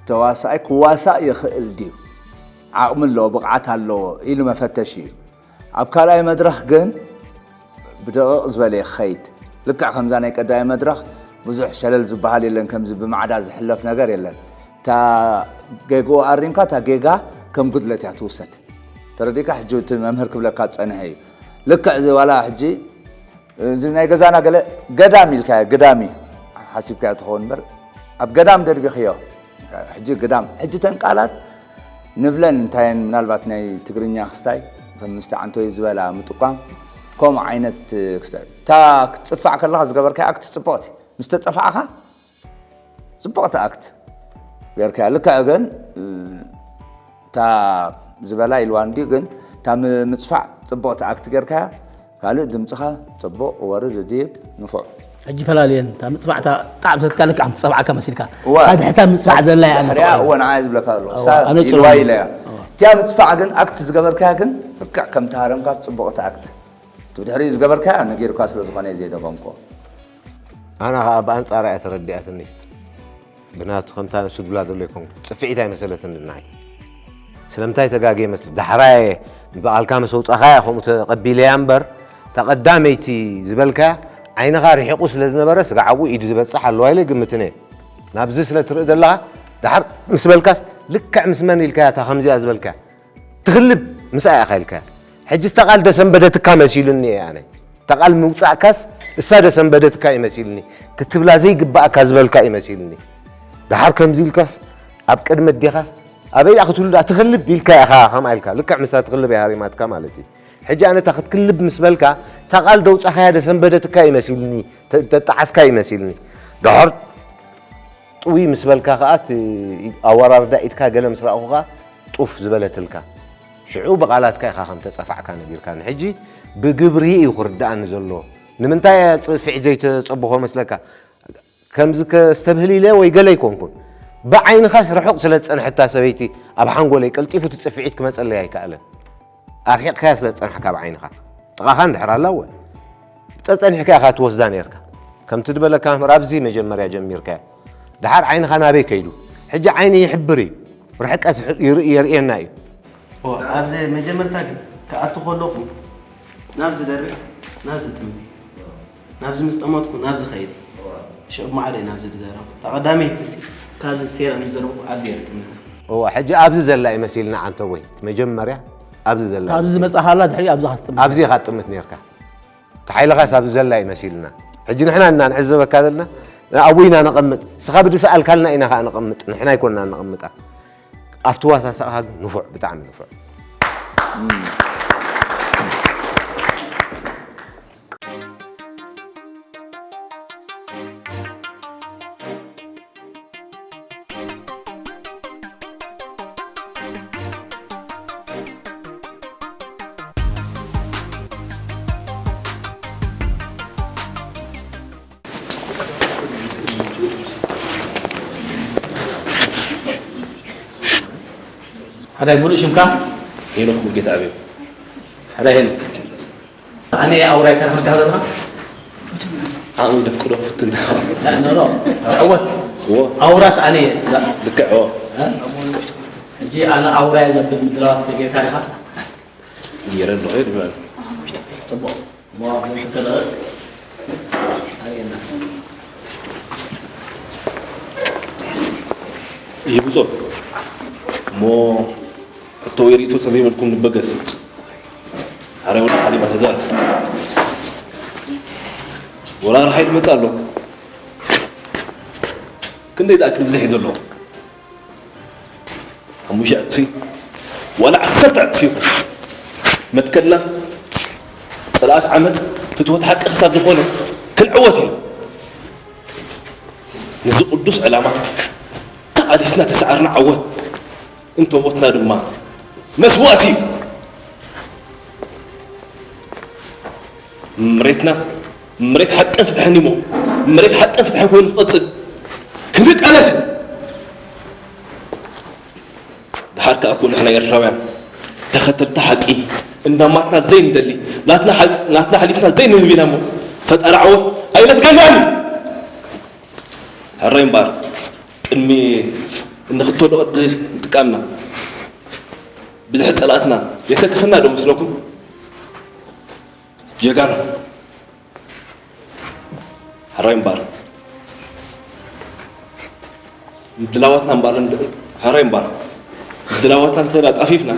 ተዋሳኣይ ክዋሳእ ይኽእል ድዩ? ዓቕሚ ኣለዎ፣ ብቕዓት ኣለዎ ኢሉ መፈተሽ እዩ። ኣብ ካልኣይ መድረኽ ግን ብደቕቕ ዝበለ ይኸይድ። ልክዕ ከምዛ ናይ ቀዳማይ መድረኽ ብዙሕ ሸለል ዝበሃል የለን፣ ከምዚ ብማዕዳ ዝሕለፍ ነገር የለን። እታ ጌግኡ ኣሪምካ፣ እታ ጌጋ ከም ጉድለት እያ ትውሰድ። ተረዲእካ? ሕጂ እቲ መምህር ክብለካ ዝጸንሐ እዩ። ልክዕ እዚ ዋላ ሕጂ እዚ ናይ ገዛና ገለ ገዳም ኢልካዮ፣ ግዳሚ ሓሲብካዮ ትኸውን እምበር፣ ኣብ ገዳም ደርቢኽዮ። ሕጂ ግዳም፣ ሕጂ ተን ቃላት ንብለን እንታየን፣ ምናልባት ናይ ትግርኛ ክስታይ፣ ከም ምስቲ ዓንቶይ ዝበላ ምጥቋም፣ ከምኡ ዓይነት ክስታይ። እታ ክትጽፋዕ ከለኻ ዝገበርካዮ ኣክት ጽቡቕቲ። ምስ ተጸፋዕኻ፣ ጽቡቕቲ ኣክት ጌርካያ። ልክዕ ግን፣ እታ ዝበላ ኢልዋ እንድዩ፣ ግን እታ ም-፣ ምጽፋዕ ጽቡቕቲ ኣክት ጌርካያ። ካልእ ድምጽኻ ጽቡቕ፣ ወርድ፣ ዲብ፣ ንፉዕ። ሕጂ ፈላልየን፣ እታ ምጽፋዕ፣ እታ ጣዕሚ ሰትካ ልክዕ ከም ትጸፍዓካ መሲልካ። እወ። እታ ድሕርታ ምጽፋዕ ዘላ እያ ድሕሪኣ፣ ንጥቕዓ። እወ፣ ንዓይ ዝብለካ ኣለኹ። እወ፣ እሳ ኣነ ጽቡቕ። ኢልዋ ኢለያ። እቲኣ ምጽፋዕ ግን፣ ኣክት ዝገበርካያ ግን፣ ልክዕ ከምቲ ሃረምካ ጽቡቕቲ ኣክት። እቲ ብድሕሪኡ ዝገበርካያ ነጊሩካ ስለ ዝኾነ እየ ዘይደገምኩ። ኣና ኸኣ ብኣንጻራ እያ ተረዲኣትኒ። ብናቱ ከምታ ንሱ ድብላ ዘሎ ኣይኮንኩ። ጽፍዒት ኣይመሰለትን ንዓይ። ስለምንታይ ተጋግየ መስል ዳሕራየ ብኣልካ ምስ ኣውጻኻያ ከምኡ ተቐቢለያ እምበር፣ እታ ቀዳመይቲ ዝበልካያ ዓይንኻ ርሒቑ ስለ ዝነበረ ስጋዕ ኣብኡ ኢዱ ዝበጽሕ ኣለዋ ኢለ ይግምትን እየ። ናብዚ ስለ ትርኢ ዘለኻ፣ ደሓር ምስ በልካስ ልክዕ ምስ መን ኢልካያ እታ ከምዚኣ ዝበልካያ? ትኽልብ ምስኣ ኢኻ ኢልካያ። ሕጂ እታ ቃል ደሰንበደትካ መሲሉኒ እየ ኣነ። እታ ቃል ምውጻእካስ እሳ ደሰንበደትካ እዩ መሲልኒ። ክትብላ ዘይግባኣካ ዝበልካ እዩ መሲልኒ። ደሓር ከምዚ ኢልካስ ኣብ ቅድሚ ኣዴኻስ ኣበይ ደኣ ክትብሉ ደኣ ትኽልብ ኢልካ ኢኻ ከምኣ ኢልካ። ልክዕ ምስታ ትኽልብ እያ ሃሪማትካ ማለት እዩ። ሕጂ ኣነ እታ ክትክልብ ምስ በልካ እታ ቃል ደውጻኻያ ደሰንበደትካ እዩ መሲልኒ። ተ-፣ ተጣዓስካ እዩ መሲልኒ። ደሓር ጥውይ ምስ በልካ ከኣ እቲ ኣወራርዳ ኢድካ ገለ ምስ ረኣኹ ከኣ ጡፍ ዝበለትልካ። ሽዑ ብቓላትካ ኢኻ ከም ተጸፋዕካ ነጊርካኒ። ሕጂ ብግብሪ እዩ ክርድኣኒ ዘሎ። ንምንታይ እያ ጽፍዒት ዘይተጸብኾ መስለካ? ከምዚ ከስተብህል ኢለ ወይ ገለ ኣይኮንኩን። ብዓይንኻስ ርሑቕ ስለ ዝጸንሐታ ሰበይቲ ኣብ ሓንጎለይ ቀልጢፉ እቲ ጽፍዒት ክመጸለይ ኣይከኣለን። ኣርሒቕካያ ስለ ዝጸናሕካ ብዓይንኻ። ጥቓኻ እንድሕር ኣላ እወ። ጸጸኒሕካ ኢኻ ትወስዳ ነይርካ። ከምቲ ዝበለካ መምህር ኣብዚ መጀመርያ ጀሚርካዮ። ደሓር ዓይንኻ ናበይ ከይዱ? ሕጂ ዓይኒ ይሕብር እዩ። ርሕቀት ይርኢ-፣ የርእየና እዩ። እወ፣ ኣብዚ መጀመርታ ግን ክኣቱ ከለኹ ናብዚ ደርስ፣ ናብዚ ጥምቲ፣ ናብዚ ምስ ጠመትኩ ናብዚ ኸይድ። ሽዑ ማዕረ ናብዚ ዝዘረብ። እታ ቀዳመይቲ ሲ፣ ካብዚ ሴራ ምስ ዘረብኩ ኣብዚ እየ ጥምታ። እወ፣ ሕጂ ኣብዚ ዘላ እዩ መሲልና ዓንተቦይ። እቲ መጀመርያ ኣብዚ ዘላ ኣብዚ መሲልና። ዝመጻኻላ ድሕሪ ኣብዚ ኻትጥምት። ኣብዚ ኢኻ ትጥምት ነይርካ። እቲ ሓይልኻስ ኣብዚ ዘላ እዩ መሲልና። ሕጂ ንሕና እና ንዕዘበካ ዘለና፣ ኣብኡ ኢና ነቐምጥ። ንስኻ ብድስኣልካልና ኢና ኸኣ ነቐምጥ። ንሕና ኣይኮንና ነቐምጣ። ኣብቲ ዋሳሳእኻ ግን ንፉዕ፣ ብጣዕሚ ንፉዕ። ሓዳይ ሙሉእ ሽምካ? ሄኖክ ሙሉጌታ ኣቤት። ሓዳይ ሄኖክ። ኣነ ኣውራይ ከረኽብ ትሓዘልካ? ኣኡ ደፍቅዶ ፍትና። ኖ፣ ኖ፣ ትዕወት። እዎ። ኣውራስ ኣነ እየ። ልክዕ፣ እዎ። እ? ሕጂ ኣነ ኣውራይ ዘብል ምድላዋት ከጌርካ ዲኻ? ገይረ ኣለኹ፣ ይበል። ጽቡቕ። እሞ ኣብ ዘንተ ተደረግ። ኣርእየና እስኪ። ይህ ብጾት። እሞ ሕቶ ወይ ርእይቶ ተዘይበልኩም ንበገስ። ኣረ ወላ ሓሊባ ተዛር። ወላ ሓይል መጻ ኣሎ። ክንደይ ዝኣክል ብዝሕ እዩ ዘሎ? ሓሙሽተ ዕጽፊ፣ ዋላ ዓሰርተ ዕጽፊ ይኹን። መትከልና ጸላእቲ ዓመጽ፣ ፍትወት ሓቂ ክሳብ ዝኾነ ክንዕወት ኢና። ንዚ ቅዱስ ዕላማ ተቓሊስና ተሰዓርና ዓወት። እንተ ሞትና ድማ መስዋእቲ እዩ። መሬትና መሬት ሓቅን ፍትሕን እሞ መሬት ሓቅን ፍትሕን ኮይኑ ክቐጽል ክንቃለስ እዩ። ደሓር ከኣ እኮ ንሕና ኤርትራውያን ተኸተልቲ ሓቂ እንዳማትና ዘይንደሊ ናትና ሓ-፣ ናትና ሓሊፍና ዘይንህብ ኢና እሞ ፈጣሪ ዓወት ኣይነፍገናን እዩ። ሕራይ እምበኣር፣ ቅድሚ እንኽተሎ ቅዲ ምጥቃምና፣ ብዝሒ ጸላእትና የሰክፈና ዶ መስለኩም? ጀጋኑ፣ ሕራይ እምበኣር፣ ምድላዋትና እምበኣር፣ እንድ-፣ ሕራይ እምበኣር፣ ምድላዋትና እንተ ኣጻፊፍና፣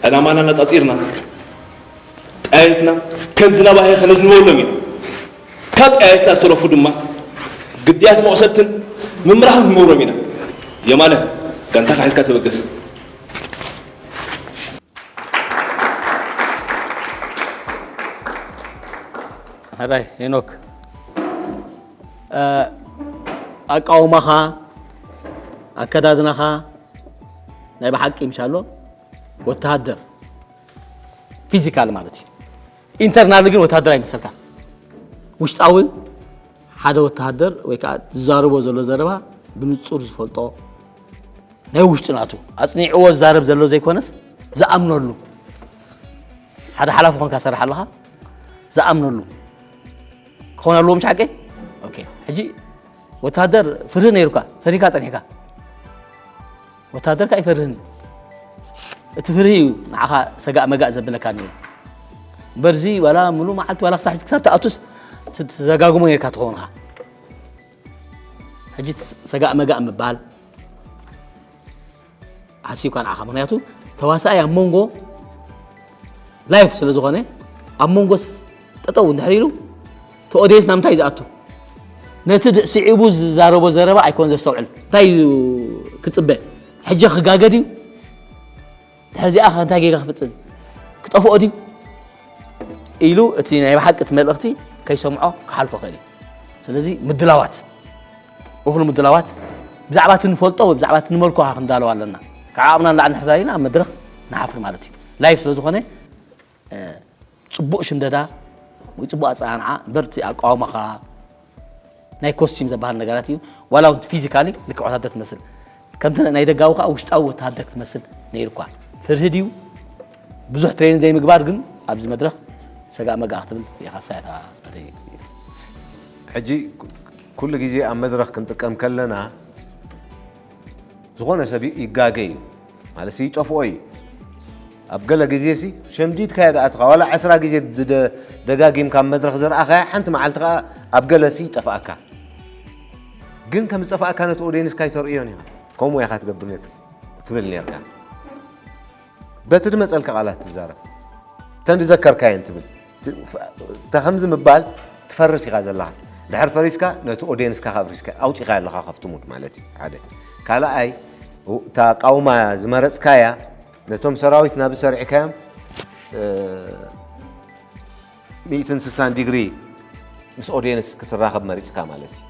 ዕላማና ኣነጻጺርና፣ ጠያይትና ከም ዝናብ ኣህያ ከነዝንበሎም ኢና። ካብ ጠያይትና ዝተረፉ ድማ ግዳያት መቑሰልትን ምምራሕን ክንገብሮም ኢና። የማነ፣ ጋንታኻ ሒዝካ ተበገስ። ሕራይ ሄኖክ፣ እ፣ ኣቃውማኻ፣ ኣከዳድናኻ ናይ ብሓቂ ምሻሎ ወተሃደር ፊዚካል ማለት እዩ። ኢንተርናል ግን ወተሃደር ኣይመሰልካን። ውሽጣዊ ሓደ ወተሃደር ወይ ከዓ ዝዛረቦ ዘሎ ዘረባ ብንጹር ዝፈልጦ ናይ ውሽጡ ናቱ ኣጽኒዕዎ ዝዛረብ ዘሎ ዘይኮነስ ዝኣምነሉ ሓደ ሓላፊ ኮንካ ሰርሕ ኣለኻ ዝኣምነሉ ክኾን ኣለዎ። ምሽ ሓቂ? ኦኬ። ሕጂ ወታደር ፍርህ ነይሩካ፣ ፈሪካ ጸኒሕካ። ወታደርካ ኣይፈርህን እዩ። እቲ ፍርህ እዩ ንዓኻ ሰጋእ መጋእ ዘብለካ ነይሩ። እምበርዚ ዋላ ሙሉእ መዓልቲ ዋላ ክሳብ ሕጂ ክሳብ ትኣቱስ ት-፣ ትዘጋግሞ ነይርካ ትኸውን ኢኻ። ሕጂ ት-፣ ሰጋእ መጋእ ምባል ዓስዩካ ንዓኻ። ምኽንያቱ ተዋሳኣይ ኣብ መንጎ ላይፍ ስለ ዝኾነ ኣብ መንጎ ስ-፣ ጠጠው እንድሕር ኢሉ እቲ ኦዲየንስ ናብ ምንታይ እዩ ዝኣቱ? ነቲ ድ-፣ ስዒቡ ዝዛረቦ ዘረባ ኣይኮን ዘስተውዕል። እንታይ እዩ ክጽበ? ሕጂ ክጋገ ድዩ? ድሕሪ እዚኣ ኸ እንታይ ጌጋ ክፍጽም? ክጠፍኦ ድዩ? ኢሉ እቲ ናይ ብሓቂ እቲ መልእኽቲ ከይሰምዖ ክሓልፎ ይኽእል እዩ። ስለዚ ምድላዋት፣ እኹል ምድላዋት ብዛዕባ እቲ ንፈልጦ ወይ ብዛዕባ እቲ ንመልኮ ክንዳለዋ ኣለና። ካብ ዓቕምና ንላዕሊ እንድሕር ዛሪና ኣብ መድረኽ ንሓፍር ማለት እዩ። ላይፍ ስለ ዝኾነ፣ እ፣ ጽቡቕ ሽምደዳ ወይ ጽቡቕ ኣጸናንዓ እምበር እቲ ኣቃውማኻ ናይ ኮስቲም ዝበሃል ነገራት እዩ። ዋላ እውን ፊዚካሊ ልክዕ ወታደር ትመስል። ከምቲ ናይ ደጋዊ ከኣ ውሽጣዊ ወተሃደር ክትመስል ነይሩኳ። ፍርሂ ድዩ? ብዙሕ ትሬኒንግ ዘይምግባር ግን ኣብዚ መድረኽ ሰጋእ መጋእ ክትብል ኢኻ ሳያታ ናተይ። ሕጂ ኩ-፣ ኩሉ ግዜ ኣብ መድረኽ ክንጥቀም ከለና ዝኾነ ሰብ ይጋገ እዩ። ማለት ይጠፍኦ እዩ። ኣብ ገለ ግዜ ሲ ሸምዲድካዮ ደኣ ትኻ ዋላ ዕስራ ግዜ ድ-፣ ደ-፣ ደጋጊምካ ኣብ መድረኽ ዝረኣኻያ ሓንቲ መዓልቲ ከኣ ኣብ ገለ ሲ ይጠፍኣካ። ግን ከም ዝጠፍኣካ ነቲ ኦዲየንስካ ይተርእዮን ኢኻ። ከምኡ ኢኻ ትገብር ነርካ፣ ትብል ነርካ። በቲ ዝመጸልካ ቃላት ትዛረብ። እተን ዝዘከርካየን ትብል። ት-፣ ፈ-፣ እታ ከምዚ ምባል ትፈርስ ኢኻ ዘለኻ። ድሕር ፈሪስካ ነቲ ኦዲየንስካ ከኣ ኣፍሪስካ ኣውጺኻዮ ኣለኻ ካብቲ ሙድ ማለት እዩ። ሓደ። ካልኣይ፣ እታ ቃውማ ዝመረጽካያ ነቶም ሰራዊት ናብ ዝሰርዕካዮም፣ እ፣ ሚእትን ስሳን ዲግሪ ምስ ኦዲየንስ ክትራኸብ መሪጽካ ማለት እዩ።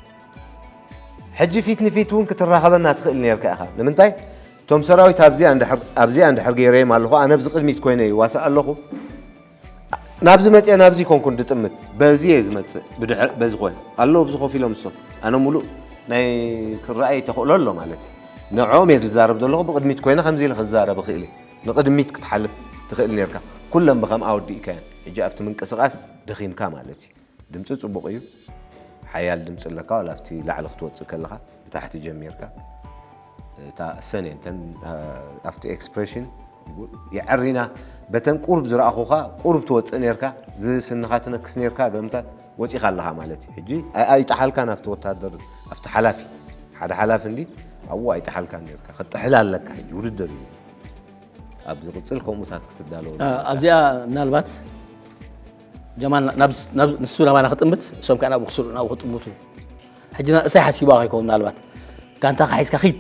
ሕጂ ፊት ንፊት እውን ክትራኸበና ትኽእል ነርካ ኢኻ። ንምንታይ? እቶም ሰራዊት ኣብዚኣ እንድሕር፣ ኣብዚኣ እንድሕር ገይረዮም ኣለኹ፣ ኣነ ኣብዚ ቅድሚት ኮይነ ይዋሳእ ኣለኹ። ናብዚ መፅአ ናብዚ ኮንኩን ድጥምት፣ በዚ እየ ዝመፅእ። ብድሕሪ፣ በዚ ኮን ኣለዉ፣ ብዚ ኮፍ ኢሎም እሶም። ኣነ ሙሉእ ናይ ክረኣይ ተኽእሎ ኣሎ ማለት እዩ። ንዕኦም እየ ዝዛረብ ዘለኹ፣ ብቅድሚት ኮይነ ከምዚ ኢለ ክዛረብ እኽእል እየ። ንቅድሚት ክትሓልፍ ትኽእል ነርካ። ኩለን ብከምኣ ወዲእካየን። ሕጂ ኣብቲ ምንቅስቃስ ደኺምካ ማለት እዩ። ድምፂ ፅቡቕ እዩ። ሓያል ድምፂ ኣለካ፣ ዋላ ኣብቲ ላዕሊ ክትወፅእ ከለኻ ብታሕቲ ጀሚርካ። እታ ሰኔ እንተን፣ እ፣ ኣብቲ ኤክስፕሬሽን የዕሪና፣ በተን ቁሩብ ዝረኣኹኻ ቁሩብ ትወፅእ ነርካ፣ ዝስንኻ ትነክስ ነርካ፣ ገምታት ወፂኻ ኣለኻ ማለት እዩ። ሕጂ ኣይ-፣ ኣይጠሓልካን ኣብቲ ወታደር፣ ኣብቲ ሓላፊ፣ ሓደ ሓላፊ እንዲ ኣብኡ ኣይጠሓልካን ነርካ። ክትጥሕል ኣለካ፣ ሕጂ ውድድር እዩ። ኣብ ዝቕፅል ከምኡታት ክትዳለወሉ እ፣ ኣለካ። ኣብዚኣ ምናልባት ጀማል ናብ፣ ናብ፣ ንሱ ናባና ክጥምት፣ እሶም ከኣ ናብኡ ክስሉ፣ ናብኡ ክጥምቱ። ሕጂ ና-፣ እሳይ ሓሲብዋ ከይከውን ምናልባት ጋንታኻ ሒዝካ ኺድ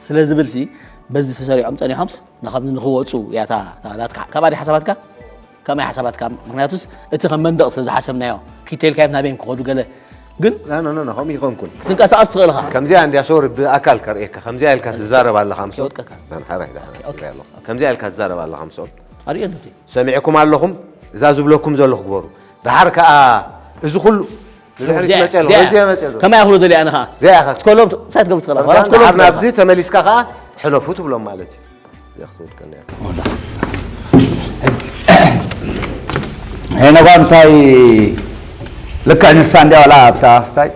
ስለ ዝብል ሲ በዚ ተሰሪዖም ጸኒሖምስ ንኸምዚ ንኽወጹ እያ እታ፣ እታ ናትካ። ካብኣ ድያ ሓሳባትካ? ከመይ ሓሳባትካ? ምኽንያቱስ እቲ ከም መንደቕ ስለ ዝሓሰብናዮ፣ ኪድ ተይልካዮም ናበይ እዮም ክኸዱ ገለ። ግን ና፣ ና፣ ና፣ ና፣ ከምኡ ይኾንኩን። ክትንቀሳቐስ ትኽእል ኢኻ። ከምዚኣ እንድያ ሶሪ ብኣካል ከርእየካ፣ ከምዚኣ ኢልካ ዝዛረብ ኣለኻ ምስኦም። የወድቀካ። ና፣ ና፣ ሕራይ፣ ና፣ ና፣ ኦኬ። ጽበይ ኣለኹ። ከምዚኣ ኢልካ ዝዛረብ ኣለኻ ምስኦም። ኣርእዮ ኣለቲ። ሰሚዕኩም ኣለኹም፣ እዛ ዝብለኩም ዘለኹ ግበሩ። ደሓር ከኣ እዚ ኩሉ ንድሕሪት እዚኣ- መፅእ ኣለኹ። እዚኣ- እዚኣ መፅእ ዘለኹ። ከመይ ኣኽሎ ደሊያ ንኻ? እዚኣ ኢኻ ክትከሎም እንታይ ትገብር ትኽእል? ደሓር ናብዚ ተመሊስካ ከኣ ሕለፉ ትብሎም ማለት እዩ። እዚኣ ክትወድቀና እያ። ሄኖጋ እንታይ ልክዕ ንሳ እንዲያ ዋላ ኣብታ ክስታይ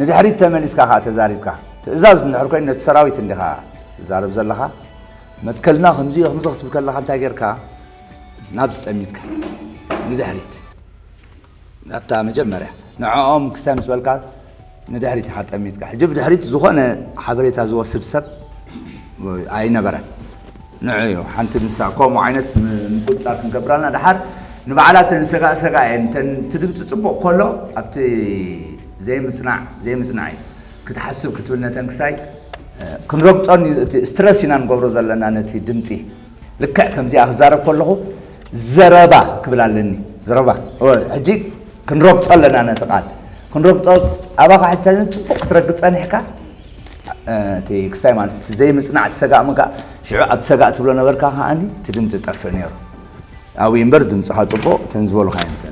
ንድሕሪት ተመሊስካ ከዓ ተዛሪብካ ትእዛዝ እንድሕር ኮይኑ ነቲ ሰራዊት እንዲኻ ትዛረብ ዘለኻ መትከልና ከምዚ ከምዚ ክትብል ከለኻ እንታይ ጌርካ ናብዚ ጠሚትካ ንድሕሪት ናብታ መጀመርያ ንዕኦም ክስታይ ምስ በልካ ንድሕሪት ኢኻ ጠሚትካ ሕጂ ብድሕሪት ዝኾነ ሓበሬታ ዝወስድ ሰብ ኣይነበረን ንዑ እዩ ሓንቲ ንሳ ከምኡ ዓይነት ምቁፅፃር ክንገብራልና ደሓር ንባዕላተን ሰጋእ ሰጋእ እየን እተን እቲ ድምፂ ፅቡቕ ከሎ ኣብቲ ዘይምፅናዕ ዘይምፅናዕ እዩ ክትሓስብ ክትብል ነተን ክሳይ ክንረግፆን እቲ ስትረስ ኢና ንገብሮ ዘለና ነቲ ድምፂ ልክዕ ከምዚኣ ክዛረብ ከለኹ ዘረባ ክብል ኣለኒ ዘረባ ሕጂ ክንረግፆ ኣለና ነቲ ቃል ክንረግፆ ኣባኻ ሕጂ ተዝን ፅቡቕ ክትረግፅ ፀኒሕካ እቲ ክስታይ ማለት እቲ ዘይምፅናዕ እቲ ሰጋእ ምጋእ ሽዑ ኣብ ሰጋእ ትብሎ ነበርካ ከዓኒ እቲ ድምፂ ጠፍእ ነይሩ ኣብኡ እምበር ድምፅኻ ፅቡቕ እተን ዝበሉካ እዮም